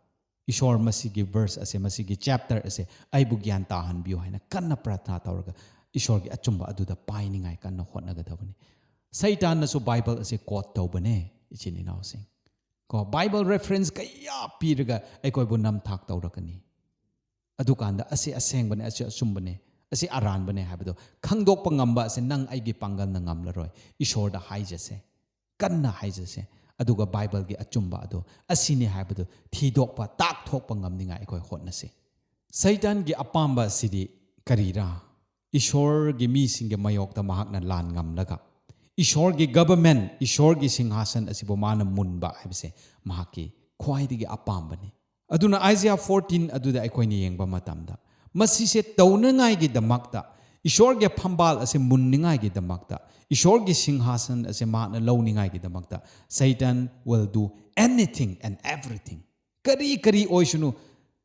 "ꯏꯁꯣꯔ, ꯃꯁꯤꯒꯤ verse ꯑꯁꯦ, ꯃꯁꯤꯒꯤ chapter ꯑꯁꯦ ꯑꯩꯕꯨ ꯒ꯭ꯌꯥꯟ ꯇꯥꯍꯟꯕꯤꯌꯨ" ꯍꯥꯏꯅ ꯀꯟꯅ ꯄ꯭ꯔꯊꯅꯥ ꯇꯧꯔꯒ, ꯏꯁꯣꯔꯒꯤ ꯑꯆꯨꯝꯕ ꯑꯗꯨꯗ ꯄꯥꯏꯅꯤꯡꯉꯥꯏ ꯀꯟꯅ ꯍꯣꯠꯅꯒꯗꯕꯅꯤ꯫ ꯁꯩꯇꯥꯟꯅꯁꯨ ꯕꯥꯏꯕꯜ ꯑꯁꯦ quote ꯇꯧꯕꯅꯦ, ꯏꯆꯤꯟ ꯏꯅꯥꯎꯁꯤꯡ꯫ ꯀꯣ, ꯕꯥꯏꯕꯜ reference ꯀꯌꯥ ꯄꯤꯔꯒ ꯑꯩꯈꯣꯏꯕꯨ ꯅꯝꯊꯥꯛ ꯇꯧꯔꯛꯀꯅꯤ꯫ ꯑꯗꯨꯀꯥꯟꯗ ꯑꯁꯤ ꯑꯁꯦꯡꯕꯅꯦ, ꯑꯁꯤ ꯑꯆꯨꯝꯕꯅꯦ, ꯑꯁꯤ ꯑꯔꯥꯟꯕꯅꯦ ꯍꯥꯏꯕꯗꯣ ꯈꯪꯗꯣꯛꯄ ꯉꯝꯕ ꯑꯁꯤ ꯅꯪ ꯑꯩꯒꯤ ꯄꯥꯡꯒꯜꯅ ꯉꯝꯂꯔꯣꯏ꯫ ꯏꯁꯣꯔꯗ ꯍꯥꯏꯖꯁꯦ, ꯀꯟꯅ ꯍꯥꯏꯖꯁꯦ, ꯑꯗꯨꯒ ꯕꯥꯏꯕꯜꯒꯤ ꯑꯆꯨꯝꯕ ꯑꯗꯣ ꯑꯁꯤꯅꯤ ꯍꯥꯏꯕꯗꯨ ꯊꯤꯗꯣꯛꯄ, ꯇꯥꯛꯊꯣꯛꯄ ꯉꯝꯅꯤꯡꯉꯥꯏ ꯑꯩꯈꯣꯏ ꯍꯣꯠꯅꯁꯤ꯫ ꯁꯩꯇꯥꯟꯒꯤ ꯑꯄꯥꯝꯕ ꯑꯁꯤꯗꯤ ꯀꯔꯤꯔꯥ? ꯏꯁꯣꯔꯒꯤ ꯃꯤꯁꯤꯡꯒꯤ ꯃꯥꯌꯣꯛꯇ ꯃꯍꯥꯛꯅ ꯂꯥꯟ ꯉꯝꯂꯒ, ꯏꯁꯣꯔꯒꯤ government, ꯏꯁꯣꯔꯒꯤ ꯁꯤꯡꯍꯥꯁꯟ ꯑꯁꯤꯕꯨ ꯃꯥꯅ ꯃꯨꯟꯕ ꯍꯥꯏꯕꯁꯦ ꯃꯍꯥꯛꯀꯤ ꯈ꯭ꯋꯥꯏꯗꯒꯤ ꯑꯄꯥꯝꯕꯅꯤ꯫ ꯑꯗꯨꯅ Isaiah fourteen ꯑꯗꯨꯗ ꯑꯩꯈꯣꯏꯅ ꯌꯦꯡꯕ ꯃꯇꯝꯗ, ꯃꯁꯤꯁꯦ ꯇꯧꯅꯉꯥꯏꯒꯤꯗꯃꯛꯇ, ꯏꯁꯣꯔꯒꯤ ꯐꯝꯕꯥꯜ ꯑꯁꯤ ꯃꯨꯟꯅꯤꯡꯉꯥꯏꯒꯤꯗꯃꯛꯇ, ꯏꯁꯣꯔꯒꯤ ꯁꯤꯡꯍꯥꯁꯟ ꯑꯁꯤ ꯃꯍꯥꯛꯅ ꯂꯧꯅꯤꯡꯉꯥꯏꯒꯤꯗꯃꯛꯇ, Satan will do anything and everything꯫ ꯀꯔꯤ ꯀꯔꯤ ꯑꯣꯏꯁꯅꯨ,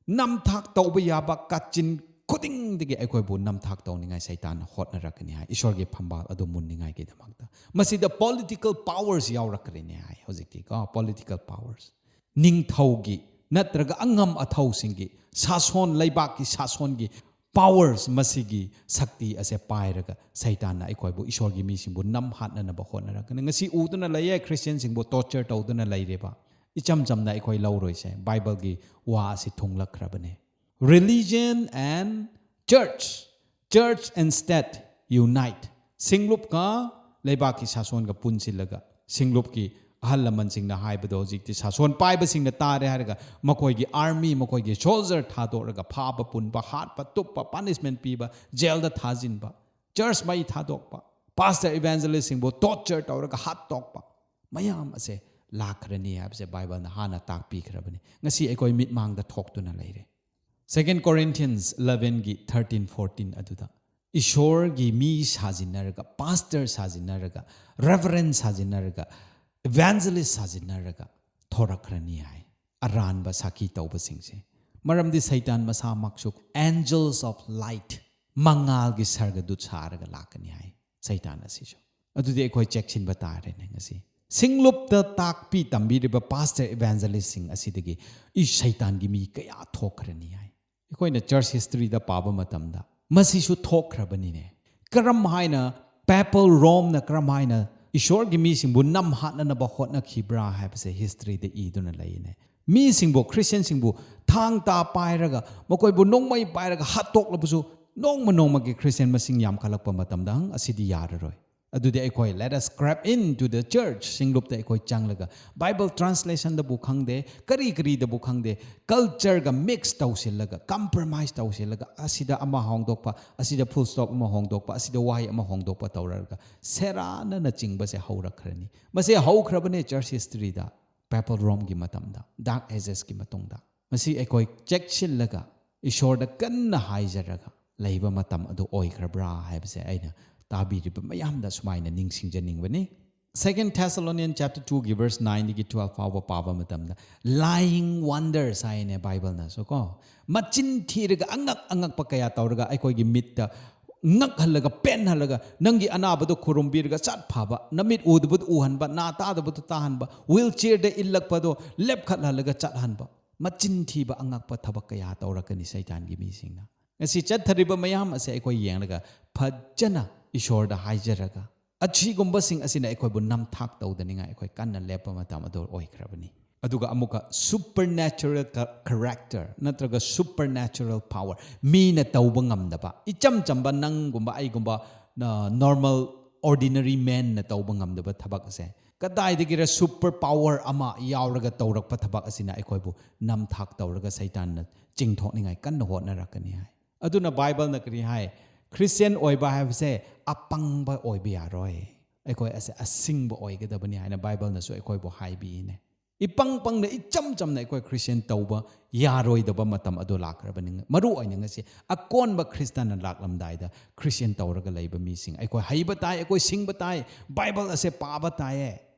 ꯅꯝꯊꯥꯛ ꯇꯧꯕ ꯌꯥꯕ ꯀꯥꯆꯤꯟ ꯈꯨꯗꯤꯡꯗꯒꯤ ꯑꯩꯈꯣꯏꯕꯨ ꯅꯝꯊꯥꯛ ꯇꯧꯅꯤꯡꯉꯥꯏ ꯁꯩꯇꯥꯟꯅ ꯍꯣꯠꯅꯔꯛꯀꯅꯤ ꯍꯥꯏ, ꯏꯁꯣꯔꯒꯤ ꯐꯝꯕꯥꯜ ꯑꯗꯨ ꯃꯨꯟꯅꯤꯡꯉꯥꯏꯒꯤꯗꯃꯛꯇ꯫ ꯃꯁꯤꯗ political powers ꯌꯥꯎꯔꯛꯀꯅꯤ ꯍꯥꯏ꯫ ꯍꯧꯖꯤꯛꯇꯤ ꯀꯣ, political powers꯫ ꯅꯤꯡꯊꯧꯒꯤ ꯅꯠꯇ꯭ꯔꯒ ꯑꯉꯝ ꯑꯊꯧꯁꯤꯡꯒꯤ ꯁꯥꯁꯣꯟ, ꯂꯩꯕꯥꯛꯀꯤ ꯁꯥꯁꯣꯟꯒꯤ powers, ꯃꯁꯤꯒꯤ ꯁꯛꯇꯤ ꯑꯁꯦ ꯄꯥꯏꯔꯒ ꯁꯩꯇꯥꯟꯅ ꯑꯩꯈꯣꯏꯕꯨ, ꯏꯁꯣꯔꯒꯤ ꯃꯤꯁꯤꯡꯕꯨ ꯅꯝꯍꯥꯠꯅꯅꯕ ꯍꯣꯠꯅꯔꯛꯀꯅꯤ꯫ ꯉꯁꯤ ꯎꯗꯨꯅ ꯂꯩꯌꯦ, ꯈ꯭ꯔꯤꯁꯇꯤꯌꯟꯁꯤꯡꯕꯨ torture ꯇꯧꯗꯨꯅ ꯂꯩꯔꯤꯕ꯫ ꯏꯆꯝ ꯆꯝꯅ ꯑꯩꯈꯣꯏ ꯂꯧꯔꯣꯏꯁꯦ, ꯕꯥꯏꯕꯜꯒꯤ ꯋꯥ ꯑꯁꯤ ꯊꯨꯡꯂꯛꯈ꯭ꯔꯕꯅꯦ꯫ Religion and church, church and state unite. ꯁꯤꯡꯂꯨꯞꯀ ꯂꯩꯕꯥꯛꯀꯤ ꯁꯥꯁꯣꯟꯒ ꯄꯨꯟꯁꯤꯜꯂꯒ, ꯁꯤꯡꯂꯨꯞꯀꯤ ꯑꯍꯜ ꯂꯃꯟꯁꯤꯡꯅ ꯍꯥꯏꯕꯗꯣ ꯍꯧꯖꯤꯛꯇꯤ ꯁꯥꯁꯣꯟ ꯄꯥꯏꯕꯁꯤꯡꯅ ꯇꯥꯔꯦ ꯍꯥꯏꯔꯒ ꯃꯈꯣꯏꯒꯤ army, ꯃꯈꯣꯏꯒꯤ soldier ꯊꯥꯗꯣꯛꯂꯒ ꯐꯥꯕ ꯄꯨꯟꯕ, ꯍꯥꯠꯄ, ꯇꯨꯞꯄ, punishment ꯄꯤꯕ, ꯖꯦꯜꯗ ꯊꯥꯖꯤꯟꯕ, church ꯃꯩ ꯊꯥꯗꯣꯛꯄ, pastor evangelistꯁꯤꯡꯕꯨ torture ꯇꯧꯔꯒ ꯍꯥꯠꯇꯣꯛꯄ, ꯃꯌꯥꯝ ꯑꯁꯦ ꯂꯥꯛꯈ꯭ꯔꯅꯤ ꯍꯥꯏꯕꯁꯦ ꯕꯥꯏꯕꯜꯅ ꯍꯥꯟꯅ ꯇꯥꯛꯄꯤꯈ꯭ꯔꯕꯅꯤ꯫ ꯉꯁꯤ ꯑꯩꯈꯣꯏ ꯃꯤꯠꯃꯥꯡꯗ ꯊꯣꯛꯇꯨꯅ ꯂꯩꯔꯦ꯫ Second Corinthians elevenꯒꯤ thirteen, fourteen ꯑꯗꯨꯗ ꯏꯁꯣꯔꯒꯤ ꯃꯤ ꯁꯥꯖꯤꯟꯅꯔꯒ, pastor ꯁꯥꯖꯤꯟꯅꯔꯒ, reverend ꯁꯥꯖꯤꯟꯅꯔꯒ, evangelist ꯁꯥꯖꯤꯟꯅꯔꯒ ꯊꯣꯔꯛꯈ꯭ꯔꯅꯤ ꯍꯥꯏ꯫ ꯑꯔꯥꯟꯕ ꯁꯥꯈꯤ ꯇꯧꯕꯁꯤꯡꯁꯦ꯫ ꯃꯔꯝꯗꯤ ꯁꯩꯇꯥꯟ ꯃꯁꯥꯃꯛꯁꯨ angels of light, ꯃꯉꯥꯜꯒꯤ ꯁꯔꯒꯗꯨꯠ ꯁꯥꯔꯒ ꯂꯥꯛꯀꯅꯤ ꯍꯥꯏ ꯁꯩꯇꯥꯟ ꯑꯁꯤꯁꯨ꯫ ꯑꯗꯨꯗꯤ ꯑꯩꯈꯣꯏ ꯆꯦꯛꯁꯤꯟꯕ ꯇꯥꯔꯦꯅꯦ ꯉꯁꯤ꯫ ꯁꯤꯡꯂꯨꯞꯇ ꯇꯥꯛꯄꯤ ꯇꯝꯕꯤꯔꯤꯕ pastor evangelistꯁꯤꯡ ꯑꯁꯤꯗꯒꯤ ꯏ ꯁꯩꯇꯥꯟꯒꯤ ꯃꯤ ꯀꯌꯥ ꯊꯣꯛꯈ꯭ꯔꯅꯤ ꯍꯥꯏ꯫ ꯑꯩꯈꯣꯏꯅ church historyꯗ ꯄꯥꯕ ꯃꯇꯝꯗ ꯃꯁꯤꯁꯨ ꯊꯣꯛꯈ꯭ꯔꯕꯅꯤꯅꯦ꯫ ꯀꯔꯝ ꯍꯥꯏꯅ papal Romeꯅ ꯀꯔꯝ ꯍꯥꯏꯅ ꯏꯁꯣꯔꯒꯤ ꯃꯤꯁꯤꯡꯕꯨ ꯅꯝꯍꯥꯠꯅꯅꯕ ꯍꯣꯠꯅꯈꯤꯕ꯭ꯔꯥ ꯍꯥꯏꯕꯁꯦ historyꯗ ꯏꯗꯨꯅ ꯂꯩꯅꯦ꯫ ꯃꯤꯁꯤꯡꯕꯨ, ꯈ꯭ꯔꯤꯁꯇꯤꯌꯟꯁꯤꯡꯕꯨ ꯊꯥꯡ ꯇꯥ ꯄꯥꯏꯔꯒ, ꯃꯈꯣꯏꯕꯨ ꯅꯣꯡꯃꯩ ꯄꯥꯏꯔꯒ ꯍꯥꯠꯇꯣꯛꯂꯕꯁꯨ, ꯅꯣꯡꯃ ꯅꯣꯡꯃꯒꯤ ꯈ꯭ꯔꯤꯁꯇꯤꯌꯟ ꯃꯁꯤꯡ ꯌꯥꯝꯈꯠꯂꯛꯄ ꯃꯇꯝꯗ, "ꯍꯪ, ꯑꯁꯤꯗꯤ ꯌꯥꯔꯔꯣꯏ"꯫ ꯑꯗꯨꯗꯤ ꯑꯩꯈꯣꯏ, let us creep into the church, ꯁꯤꯡꯂꯨꯞꯇ ꯑꯩꯈꯣꯏ ꯆꯪꯂꯒ, ꯕꯥꯏꯕꯜ translationꯗꯕꯨ ꯈꯪꯗꯦ, ꯀꯔꯤ ꯀꯔꯤꯗꯕꯨ ꯈꯪꯗꯦ, cultureꯒ mix ꯇꯧꯁꯤꯜꯂꯒ, compromise ꯇꯧꯁꯤꯜꯂꯒ, ꯑꯁꯤꯗ ꯑꯃ ꯍꯣꯡꯗꯣꯛꯄ, ꯑꯁꯤꯗ full stop ꯑꯃ ꯍꯣꯡꯗꯣꯛꯄ, ꯑꯁꯤꯗ ꯋꯥꯍꯩ ꯑꯃ ꯍꯣꯡꯗꯣꯛꯄ ꯇꯧꯔꯒ ꯁꯦꯔꯥꯟꯅꯅ ꯆꯤꯡꯕꯁꯦ ꯍꯧꯔꯛꯈ꯭ꯔꯅꯤ꯫ ꯃꯁꯤ ꯍꯧꯈ꯭ꯔꯕꯅꯦ church historyꯗ, papal Romeꯒꯤ ꯃꯇꯝꯗ, dark agesꯀꯤ ꯃꯇꯨꯡꯗ꯫ ꯃꯁꯤ ꯑꯩꯈꯣꯏ ꯆꯦꯛꯁꯤꯜꯂꯒ, ꯏꯁꯣꯔꯗ ꯀꯟꯅ ꯍꯥꯏꯖꯔꯒ ꯂꯩꯕ ꯃꯇꯝ ꯑꯗꯨ ꯑꯣꯏꯈ꯭ꯔꯕ꯭ꯔꯥ ꯍꯥꯏꯕꯁꯦ ꯑꯩꯅ ꯇꯥꯕꯤꯔꯤꯕ ꯃꯌꯥꯝꯗ ꯁꯨꯃꯥꯏꯅ ꯅꯤꯡꯁꯤꯡꯖꯅꯤꯡꯕꯅꯤ꯫ Second Thessalonians chapter twoꯒꯤ verse nineꯗꯒꯤ twelve ꯐꯥꯎꯕ ꯄꯥꯕ ꯃꯇꯝꯗ, lying wonders ꯍꯥꯏꯅꯦ ꯕꯥꯏꯕꯜꯅꯁꯨ ꯀꯣ, ꯃꯆꯤꯟ ꯊꯤꯔꯒ ꯑꯉꯛ ꯑꯉꯛꯄ ꯀꯌꯥ ꯇꯧꯔꯒ ꯑꯩꯈꯣꯏꯒꯤ ꯃꯤꯠꯇ ꯉꯛꯍꯜꯂꯒ, ꯄꯦꯟꯍꯜꯂꯒ, ꯅꯪꯒꯤ ꯑꯅꯥꯕꯗꯣ ꯈꯨꯔꯨꯝꯕꯤꯔꯒ ꯆꯠ ꯐꯕ, ꯅꯃꯤꯠ ꯎꯗꯕꯗꯨ ꯎꯍꯟꯕ, ꯅꯥ ꯇꯥꯗꯕꯗꯨ ꯇꯥꯍꯟꯕ, ꯋꯤꯜ ꯆꯤꯌꯔꯗ ꯏꯜꯂꯛꯄꯗꯣ ꯂꯦꯞꯈꯠꯍꯜꯂꯒ ꯆꯠꯍꯟꯕ, ꯃꯆꯤꯟ ꯊꯤꯕ ꯑꯉꯛꯄ ꯊꯕꯛ ꯀꯌꯥ ꯇꯧꯔꯛꯀꯅꯤ ꯁꯩꯇꯥꯟꯒꯤ ꯃꯤꯁꯤꯡꯅ꯫ ꯉꯁꯤ ꯆꯠꯊꯔꯤꯕ ꯃꯌꯥꯝ ꯑꯁꯦ ꯑꯩꯈꯣꯏ ꯌꯦꯡꯂꯒ ꯐꯖꯅ ꯏꯁꯣꯔꯗ ꯍꯥꯏꯖꯔꯒ, ꯑꯁꯤꯒꯨꯝꯕꯁꯤꯡ ꯑꯁꯤꯅ ꯑꯩꯈꯣꯏꯕꯨ ꯅꯝꯊꯥꯛ ꯇꯧꯗꯅꯤꯡꯉꯥꯏ ꯑꯩꯈꯣꯏ ꯀꯟꯅ ꯂꯦꯞꯄ ꯃꯇꯝ ꯑꯗꯨ ꯑꯣꯏꯈ꯭ꯔꯕꯅꯤ꯫ ꯑꯗꯨꯒ ꯑꯃꯨꯛꯀ supernatural character ꯅꯠꯇ꯭ꯔꯒ supernatural power, ꯃꯤꯅ ꯇꯧꯕ ꯉꯝꯗꯕ, ꯏꯆꯝ ꯆꯝꯕ ꯅꯪꯒꯨꯝꯕ ꯑꯩꯒꯨꯝꯕ normal ordinary manꯅ ꯇꯧꯕ ꯉꯝꯗꯕ ꯊꯕꯛ ꯑꯁꯦ ꯀꯗꯥꯏꯗꯒꯤꯔ super power ꯑꯃ ꯌꯥꯎꯔꯒ ꯇꯧꯔꯛꯄ ꯊꯕꯛ ꯑꯁꯤꯅ ꯑꯩꯈꯣꯏꯕꯨ ꯅꯝꯊꯥꯛ ꯇꯧꯔꯒ ꯁꯩꯇꯥꯟꯅ ꯆꯤꯡꯊꯣꯛꯅꯤꯡꯉꯥꯏ ꯀꯟꯅ ꯍꯣꯠꯅꯔꯛꯀꯅꯤ ꯍꯥꯏ꯫ ꯑꯗꯨꯅ ꯕꯥꯏꯕꯜꯅ ꯀꯔꯤ ꯍꯥꯏ? ꯈ꯭ꯔꯤꯁꯇꯤꯌꯥꯟ ꯑꯣꯏꯕ ꯍꯥꯏꯕꯁꯦ ꯑꯄꯪꯕ ꯑꯣꯏꯕ ꯌꯥꯔꯣꯏ꯫ ꯑꯩꯈꯣꯏ ꯑꯁꯦ ꯑꯁꯤꯡꯕ ꯑꯣꯏꯒꯗꯕꯅꯤ ꯍꯥꯏꯅ ꯕꯥꯏꯕꯜꯅꯁꯨ ꯑꯩꯈꯣꯏꯕꯨ ꯍꯥꯏꯕꯤꯅꯦ꯫ ꯏꯄꯪ ꯄꯪꯅ, ꯏꯆꯝ ꯆꯝꯅ ꯑꯩꯈꯣꯏ ꯈ꯭ꯔꯤꯁꯇꯤꯌꯥꯟ ꯇꯧꯕ ꯌꯥꯔꯣꯏꯗꯕ ꯃꯇꯝ ꯑꯗꯨ ꯂꯥꯛꯈ꯭ꯔꯕꯅꯤ꯫ ꯃꯔꯨ ꯑꯣꯏꯅ ꯉꯁꯤ ꯑꯀꯣꯟꯕ ꯈ꯭ꯔꯤꯁꯇꯅ ꯂꯥꯛꯂꯝꯗꯥꯏꯗ ꯈ꯭ꯔꯤꯁꯇꯤꯌꯥꯟ ꯇꯧꯔꯒ ꯂꯩꯕ ꯃꯤꯁꯤꯡ, ꯑꯩꯈꯣꯏ ꯍꯩꯕ ꯇꯥꯏ, ꯑꯩꯈꯣꯏ ꯁꯤꯡꯕ ꯇꯥꯏ, ꯕꯥꯏꯕꯜ ꯑꯁꯦ ꯄꯥꯕ ꯇꯥꯏꯌꯦ,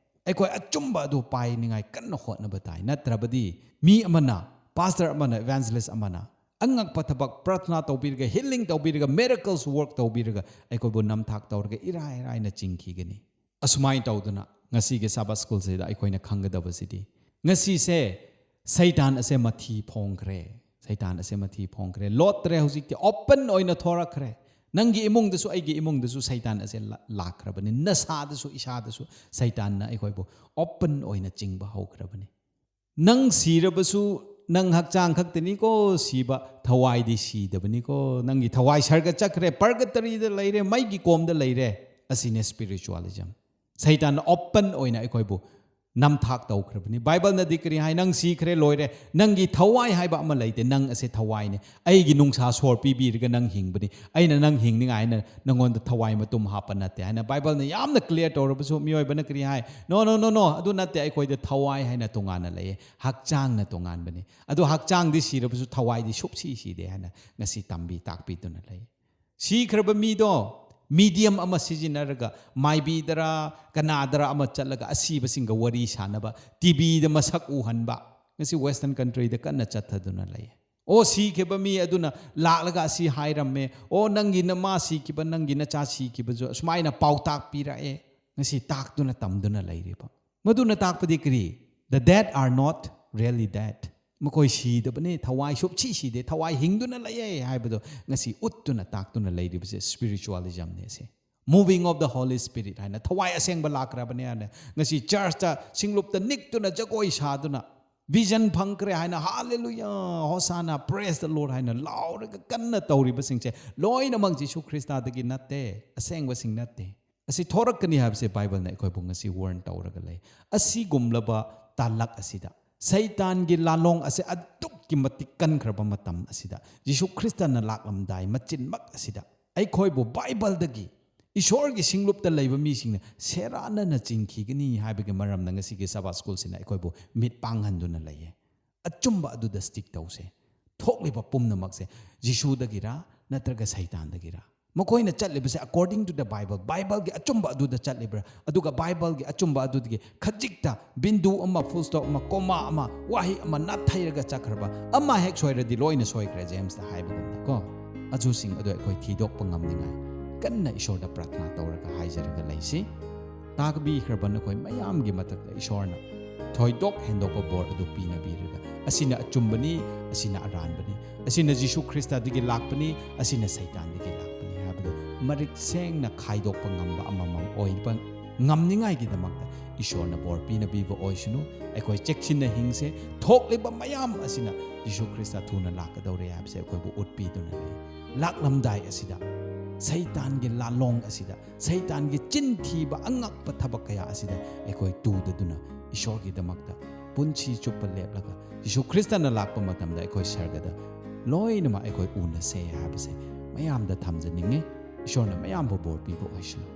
ꯑꯩꯈꯣꯏ ꯑꯆꯨꯝꯕ ꯑꯗꯨ ꯄꯥꯏꯅꯤꯡꯉꯥꯏ ꯀꯟꯅ ꯍꯣꯠꯅꯕ ꯇꯥꯏ꯫ ꯅꯠꯇ꯭ꯔꯕꯗꯤ ꯃꯤ ꯑꯃꯅ, ꯄꯥꯁꯇꯔ ꯑꯃꯅ, ꯏꯚꯥꯟꯖꯦꯂꯤꯁ ꯑꯃꯅ ꯑꯉꯛꯄ ꯊꯕꯛ, ꯄ꯭ꯔꯊꯅꯥ ꯇꯧꯕꯤꯔꯒ, ꯍꯤꯂꯤꯡ ꯇꯧꯕꯤꯔꯒ, ꯃꯤꯔꯦꯀꯜꯁ ꯋꯥꯔꯛ ꯇꯧꯕꯤꯔꯒ ꯑꯩꯈꯣꯏꯕꯨ ꯅꯝꯊꯥꯛ ꯇꯧꯔꯒ ꯏꯔꯥꯏ ꯔꯥꯏꯅ ꯆꯤꯡꯈꯤꯒꯅꯤ꯫ ꯑꯁꯨꯃꯥꯏꯅ ꯇꯧꯗꯅ ꯉꯁꯤꯒꯤ ꯁꯥꯕꯥꯠ ꯁ꯭ꯀꯨꯜꯁꯤꯗ ꯑꯩꯈꯣꯏꯅ ꯈꯪꯒꯗꯕꯁꯤꯗꯤ, ꯉꯁꯤꯁꯦ ꯁꯩꯇꯥꯟ ꯑꯁꯦ ꯃꯊꯤ ꯐꯣꯡꯈ꯭ꯔꯦ꯫ ꯁꯩꯇꯥꯟ ꯑꯁꯦ ꯃꯊꯤ ꯐꯣꯡꯈ꯭ꯔꯦ꯫ ꯂꯣꯠꯇ꯭ꯔꯦ, ꯍꯧꯖꯤꯛꯇꯤ ꯑꯣꯄꯟ ꯑꯣꯏꯅ ꯊꯣꯔꯛꯈ꯭ꯔꯦ꯫ ꯅꯪꯒꯤ ꯏꯃꯨꯡꯗꯁꯨ, ꯑꯩꯒꯤ ꯏꯃꯨꯡꯗꯁꯨ ꯁꯩꯇꯥꯟ ꯑꯁꯦ ꯂꯥ-, ꯂꯥꯛꯈ꯭ꯔꯕꯅꯤ꯫ ꯅꯁꯥꯗꯁꯨ, ꯏꯁꯥꯗꯁꯨ ꯁꯩꯇꯥꯟꯅ ꯑꯩꯈꯣꯏꯕꯨ ꯑꯣꯄꯟ ꯑꯣꯏꯅ ꯆꯤꯡꯕ ꯍꯧꯈ꯭ꯔꯕꯅꯤ꯫ ꯅꯪ ꯁꯤꯔꯕꯁꯨ, ꯅꯪ ꯍꯛꯆꯥꯡ ꯈꯛꯇꯅꯤꯀꯣ ꯁꯤꯕ, ꯊꯋꯥꯏꯗꯤ ꯁꯤꯗꯕꯅꯤꯀꯣ꯫ ꯅꯪꯒꯤ ꯊꯋꯥꯏ ꯁꯔꯒ ꯆꯠꯈ꯭ꯔꯦ, ꯄꯔꯒꯇꯔꯤꯗ ꯂꯩꯔꯦ, ꯃꯩꯒꯤ ꯀꯣꯝꯗ ꯂꯩꯔꯦ꯫ ꯑꯁꯤꯅꯦ ꯁ꯭ꯄꯤꯔꯤꯆꯨꯋꯥꯂꯤꯖꯝ꯫ ꯁꯩꯇꯥꯟꯅ ꯑꯣꯄꯟ ꯑꯣꯏꯅ ꯑꯩꯈꯣꯏꯕꯨ ꯅꯝꯊꯥꯛ ꯇꯧꯈ꯭ꯔꯕꯅꯤ꯫ ꯕꯥꯏꯕꯜꯅꯗꯤ ꯀꯔꯤ ꯍꯥꯏ? ꯅꯪ ꯁꯤꯈ꯭ꯔꯦ, ꯂꯣꯏꯔꯦ, ꯅꯪꯒꯤ ꯊꯋꯥꯏ ꯍꯥꯏꯕ ꯑꯃ ꯂꯩꯇꯦ, ꯅꯪ ꯑꯁꯦ ꯊꯋꯥꯏꯅꯦ꯫ ꯑꯩꯒꯤ ꯅꯨꯡꯁꯥ ꯁꯣꯔ ꯄꯤꯕꯤꯔꯒ ꯅꯪ ꯍꯤꯡꯕꯅꯤ, ꯑꯩꯅ ꯅꯪ ꯍꯤꯡꯅꯤꯡꯉꯥꯏ ꯍꯥꯏꯅ ꯅꯪꯉꯣꯟꯗ ꯊꯋꯥꯏ ꯃꯇꯨꯝ ꯍꯥꯞꯄ ꯅꯠꯇꯦ ꯍꯥꯏꯅ ꯕꯥꯏꯕꯜꯅ ꯌꯥꯝꯅ ꯀ꯭ꯂꯤꯌꯥꯔ ꯇꯧꯔꯕꯁꯨ, ꯃꯤꯑꯣꯏꯕꯅ ꯀꯔꯤ ꯍꯥꯏ? "No, no, no, no, ꯑꯗꯨ ꯅꯠꯇꯦ, ꯑꯩꯈꯣꯏꯗ ꯊꯋꯥꯏ ꯍꯥꯏꯅ ꯇꯣꯉꯥꯟꯅ ꯂꯩꯌꯦ, ꯍꯛꯆꯥꯡꯅ ꯇꯣꯉꯥꯟꯕꯅꯤ꯫ ꯑꯗꯨ ꯍꯛꯆꯥꯡꯗꯤ ꯁꯤꯔꯕꯁꯨ ꯊꯋꯥꯏꯗꯤ ꯁꯨꯞꯁꯤ ꯁꯤꯗꯦ" ꯍꯥꯏꯅ ꯉꯁꯤ ꯇꯝꯕꯤ ꯇꯥꯛꯄꯤꯗꯨꯅ ꯂꯩ꯫ ꯁꯤꯈ꯭ꯔꯕ ꯃꯤꯗꯣ ꯃꯤꯗꯤꯌꯝ ꯑꯃ ꯁꯤꯖꯤꯟꯅꯔꯒ, ꯃꯥꯏꯕꯤꯗꯔ ꯀꯅꯥꯗꯔ ꯑꯃ ꯆꯠꯂꯒ ꯑꯁꯤꯕꯁꯤꯡꯒ ꯋꯥꯔꯤ ꯁꯥꯟꯅꯕ, ꯇꯤꯚꯤꯗ ꯃꯁꯛ ꯎꯍꯟꯕ, ꯉꯁꯤ ꯋꯦꯁꯇꯔꯟ ꯀꯟꯇ꯭ꯔꯤꯗ ꯀꯟꯅ ꯆꯠꯊꯗꯨꯅ ꯂꯩ꯫ ꯑꯣ, ꯁꯤꯈꯤꯕ ꯃꯤ ꯑꯗꯨꯅ ꯂꯥꯛꯂꯒ ꯑꯁꯤ ꯍꯥꯏꯔꯝꯃꯦ, "ꯑꯣ, ꯅꯪꯒꯤ ꯅꯃꯥ ꯁꯤꯈꯤꯕ, ꯅꯪꯒꯤ ꯅꯆꯥ ꯁꯤꯈꯤꯕꯁꯨ ꯑꯁꯨꯃꯥꯏꯅ ꯄꯥꯎꯇꯥꯛ ꯄꯤꯔꯛꯑꯦ", ꯉꯁꯤ ꯇꯥꯛꯇꯨꯅ ꯇꯝꯗꯨꯅ ꯂꯩꯔꯤꯕ꯫ ꯃꯗꯨꯅ ꯇꯥꯛꯄꯗꯤ ꯀꯔꯤ? The dead are not really dead. ꯃꯈꯣꯏ ꯁꯤꯗꯕꯅꯦ, ꯊꯋꯥꯏ ꯁꯨꯞꯁꯤ ꯁꯤꯗꯦ, ꯊꯋꯥꯏ ꯍꯤꯡꯗꯨꯅ ꯂꯩꯌꯦ ꯍꯥꯏꯕꯗꯣ ꯉꯁꯤ ꯎꯠꯇꯨꯅ ꯇꯥꯛꯇꯨꯅ ꯂꯩꯔꯤꯕꯁꯦ spiritualismꯅꯦ꯫ ꯁꯦ Moving of the Holy Spirit ꯍꯥꯏꯅ, ꯊꯋꯥꯏ ꯑꯁꯦꯡꯕ ꯂꯥꯛꯈ꯭ꯔꯕꯅꯦ ꯍꯥꯏꯅ ꯉꯁꯤ ꯆꯔꯆꯇ ꯁꯤꯡꯂꯨꯞꯇ ꯅꯤꯛꯇꯨꯅ ꯖꯒꯣꯏ ꯁꯥꯗꯨꯅ, ꯚꯤꯖꯟ ꯐꯪꯈ꯭ꯔꯦ ꯍꯥꯏꯅ, "ꯍꯥꯂꯦꯂꯨꯌꯥ, ꯍꯣꯁꯥꯅꯥ, praise the Lord" ꯍꯥꯏꯅ ꯂꯥꯎꯔꯒ ꯀꯟꯅ ꯇꯧꯔꯤꯕꯁꯤꯡꯁꯦ ꯂꯣꯏꯅꯃꯛ ꯖꯤꯁꯨ ꯈ꯭ꯔꯤꯁꯇꯗꯒꯤ ꯅꯠꯇꯦ, ꯑꯁꯦꯡꯕꯁꯤꯡ ꯅꯠꯇꯦ꯫ ꯑꯁꯤ ꯊꯣꯔꯛꯀꯅꯤ ꯍꯥꯏꯕꯁꯦ ꯕꯥꯏꯕꯜꯅ ꯑꯩꯈꯣꯏꯕꯨ ꯉꯁꯤ ꯋꯥꯔꯟ ꯇꯧꯔꯒ ꯂꯩ꯫ ꯑꯁꯤꯒꯨꯝꯂꯕ ꯇꯥꯂꯛ ꯑꯁꯤꯗ, ꯁꯩꯇꯥꯟꯒꯤ ꯂꯥꯂꯣꯡ ꯑꯁꯤ ꯑꯗꯨꯛꯀꯤ ꯃꯇꯤꯛ ꯀꯟꯈ꯭ꯔꯕ ꯃꯇꯝ ꯑꯁꯤꯗ, ꯖꯤꯁꯨ ꯈ꯭ꯔꯤꯁꯇꯅ ꯂꯥꯛꯂꯝꯗꯥꯏ ꯃꯆꯤꯟꯃꯛ ꯑꯁꯤꯗ, ꯑꯩꯈꯣꯏꯕꯨ ꯕꯥꯏꯕꯜꯗꯒꯤ, ꯏꯁꯣꯔꯒꯤ ꯁꯤꯡꯂꯨꯞꯇ ꯂꯩꯕ ꯃꯤꯁꯤꯡꯅ ꯁꯦꯔꯥꯟꯅꯅ ꯆꯤꯡꯈꯤꯒꯅꯤ ꯍꯥꯏꯕꯒꯤ ꯃꯔꯝꯅ ꯉꯁꯤꯒꯤ ꯁꯕꯥ ꯁ꯭ꯀꯨꯜꯁꯤꯅ ꯑꯩꯈꯣꯏꯕꯨ ꯃꯤꯠ ꯄꯥꯡꯍꯟꯗꯨꯅ ꯂꯩꯌꯦ꯫ ꯑꯆꯨꯝꯕ ꯑꯗꯨꯗ ꯁ꯭ꯇꯤꯛ ꯇꯧꯁꯦ꯫ ꯊꯣꯛꯂꯤꯕ ꯄꯨꯝꯅꯃꯛꯁꯦ ꯖꯤꯁꯨꯗꯒꯤꯔ ꯅꯠꯇ꯭ꯔꯒ ꯁꯩꯇꯥꯟꯗꯒꯤꯔ? ꯃꯈꯣꯏꯅ ꯆꯠꯂꯤꯕꯁꯦ according to the Bible, ꯕꯥꯏꯕꯜꯒꯤ ꯑꯆꯨꯝꯕ ꯑꯗꯨꯗ ꯆꯠꯂꯤꯕ꯭ꯔꯥ? ꯑꯗꯨꯒ ꯕꯥꯏꯕꯜꯒꯤ ꯑꯆꯨꯝꯕ ꯑꯗꯨꯗꯒꯤ ꯈꯖꯤꯛꯇ ꯕꯤꯟꯗꯨ ꯑꯃ, ꯐꯨꯜ ꯁ꯭ꯇꯣꯞ ꯑꯃ, ꯀꯣꯃꯥ ꯑꯃ, ꯋꯥꯍꯩ ꯑꯃ ꯅꯥꯊꯩꯔꯒ ꯆꯠꯈ꯭ꯔꯕ? ꯑꯃ ꯍꯦꯛ ꯁꯣꯏꯔꯗꯤ ꯂꯣꯏꯅ ꯁꯣꯏꯈ꯭ꯔꯦ, ꯖꯦꯝꯁꯇ ꯍꯥꯏꯕꯒꯨꯝꯅꯀꯣ꯫ ꯑꯗꯨꯁꯤꯡ ꯑꯗꯨ ꯑꯩꯈꯣꯏ ꯊꯤꯗꯣꯛꯄ ꯉꯝꯅꯤꯡꯉꯥꯏ ꯀꯟꯅ ꯏꯁꯣꯔꯗ ꯄ꯭ꯔꯥꯊꯅꯥ ꯇꯧꯔꯒ ꯍꯥꯏꯖꯔꯒ ꯂꯩꯁꯤ꯫ ꯇꯥꯕꯤꯈ꯭ꯔꯕ ꯅꯈꯣꯏ ꯃꯌꯥꯝꯒꯤ ꯃꯊꯛꯇ ꯏꯁꯣꯔꯅ ꯊꯣꯏꯗꯣꯛ ꯍꯦꯟꯗꯣꯛꯄ ꯕꯣꯔ ꯑꯗꯨ ꯄꯤꯅꯕꯤꯔꯒ, ꯑꯁꯤꯅ ꯑꯆꯨꯝꯕꯅꯤ, ꯑꯁꯤꯅ ꯑꯔꯥꯟꯕꯅꯤ, ꯑꯁꯤꯅ ꯖꯤꯁꯨ ꯈ꯭ꯔꯤꯁꯇꯗꯒꯤ ꯂꯥꯛꯄꯅꯤ, ꯑꯁꯤꯅ ꯁꯩꯇꯥꯟꯗꯒꯤ ꯂꯥꯛꯄꯅꯤ ꯍꯥꯏꯕꯗꯨ ꯃꯔꯤꯛ ꯁꯦꯡꯅ ꯈꯥꯏꯗꯣꯛꯄ ꯉꯝꯕ ꯑꯃꯃꯝ ꯑꯣꯏꯕ ꯉꯝꯅꯤꯡꯉꯥꯏꯒꯤꯗꯃꯛꯇ ꯏꯁꯣꯔꯅ ꯕꯣꯔ ꯄꯤꯅꯕꯤꯕ ꯑꯣꯏꯁꯅꯨ꯫ ꯑꯩꯈꯣꯏ ꯆꯦꯛꯁꯤꯟꯅ ꯍꯤꯡꯁꯦ꯫ ꯊꯣꯛꯂꯤꯕ ꯃꯌꯥꯝ ꯑꯁꯤꯅ ꯖꯤꯁꯨ ꯈ꯭ꯔꯤꯁꯇ ꯊꯨꯅ ꯂꯥꯛꯀꯗꯧꯔꯦ ꯍꯥꯏꯕꯁꯦ ꯑꯩꯈꯣꯏꯕꯨ ꯎꯠꯄꯤꯗꯨꯅ ꯂꯩ꯫ ꯂꯥꯛꯂꯝꯗꯥꯏ ꯑꯁꯤꯗ ꯁꯩꯇꯥꯟꯒꯤ ꯂꯥꯂꯣꯡ ꯑꯁꯤꯗ, ꯁꯩꯇꯥꯟꯒꯤ ꯆꯤꯟ ꯊꯤꯕ ꯑꯉꯛꯄ ꯊꯕꯛ ꯀꯌꯥ ꯑꯁꯤꯗ ꯑꯩꯈꯣꯏ ꯇꯨꯗꯗꯨꯅ ꯏꯁꯣꯔꯒꯤꯗꯃꯛꯇ ꯄꯨꯟꯁꯤ ꯆꯨꯞꯄ ꯂꯦꯞꯂꯒ, ꯖꯤꯁꯨ ꯈ꯭ꯔꯤꯁꯇꯅ ꯂꯥꯛꯄ ꯃꯇꯝꯗ ꯑꯩꯈꯣꯏ ꯁꯔꯒꯗ ꯂꯣꯏꯅꯃꯛ ꯑꯩꯈꯣꯏ ꯎꯅꯁꯦ ꯍꯥꯏꯕꯁꯦ ꯃꯌꯥꯝꯗ ꯊꯝꯖꯅꯤꯡꯉꯤ꯫ ꯏꯁꯣꯔꯅ ꯃꯌꯥꯝꯕꯨ ꯕꯣꯔ ꯄꯤꯕ ꯑꯣꯏꯁꯅꯨ꯫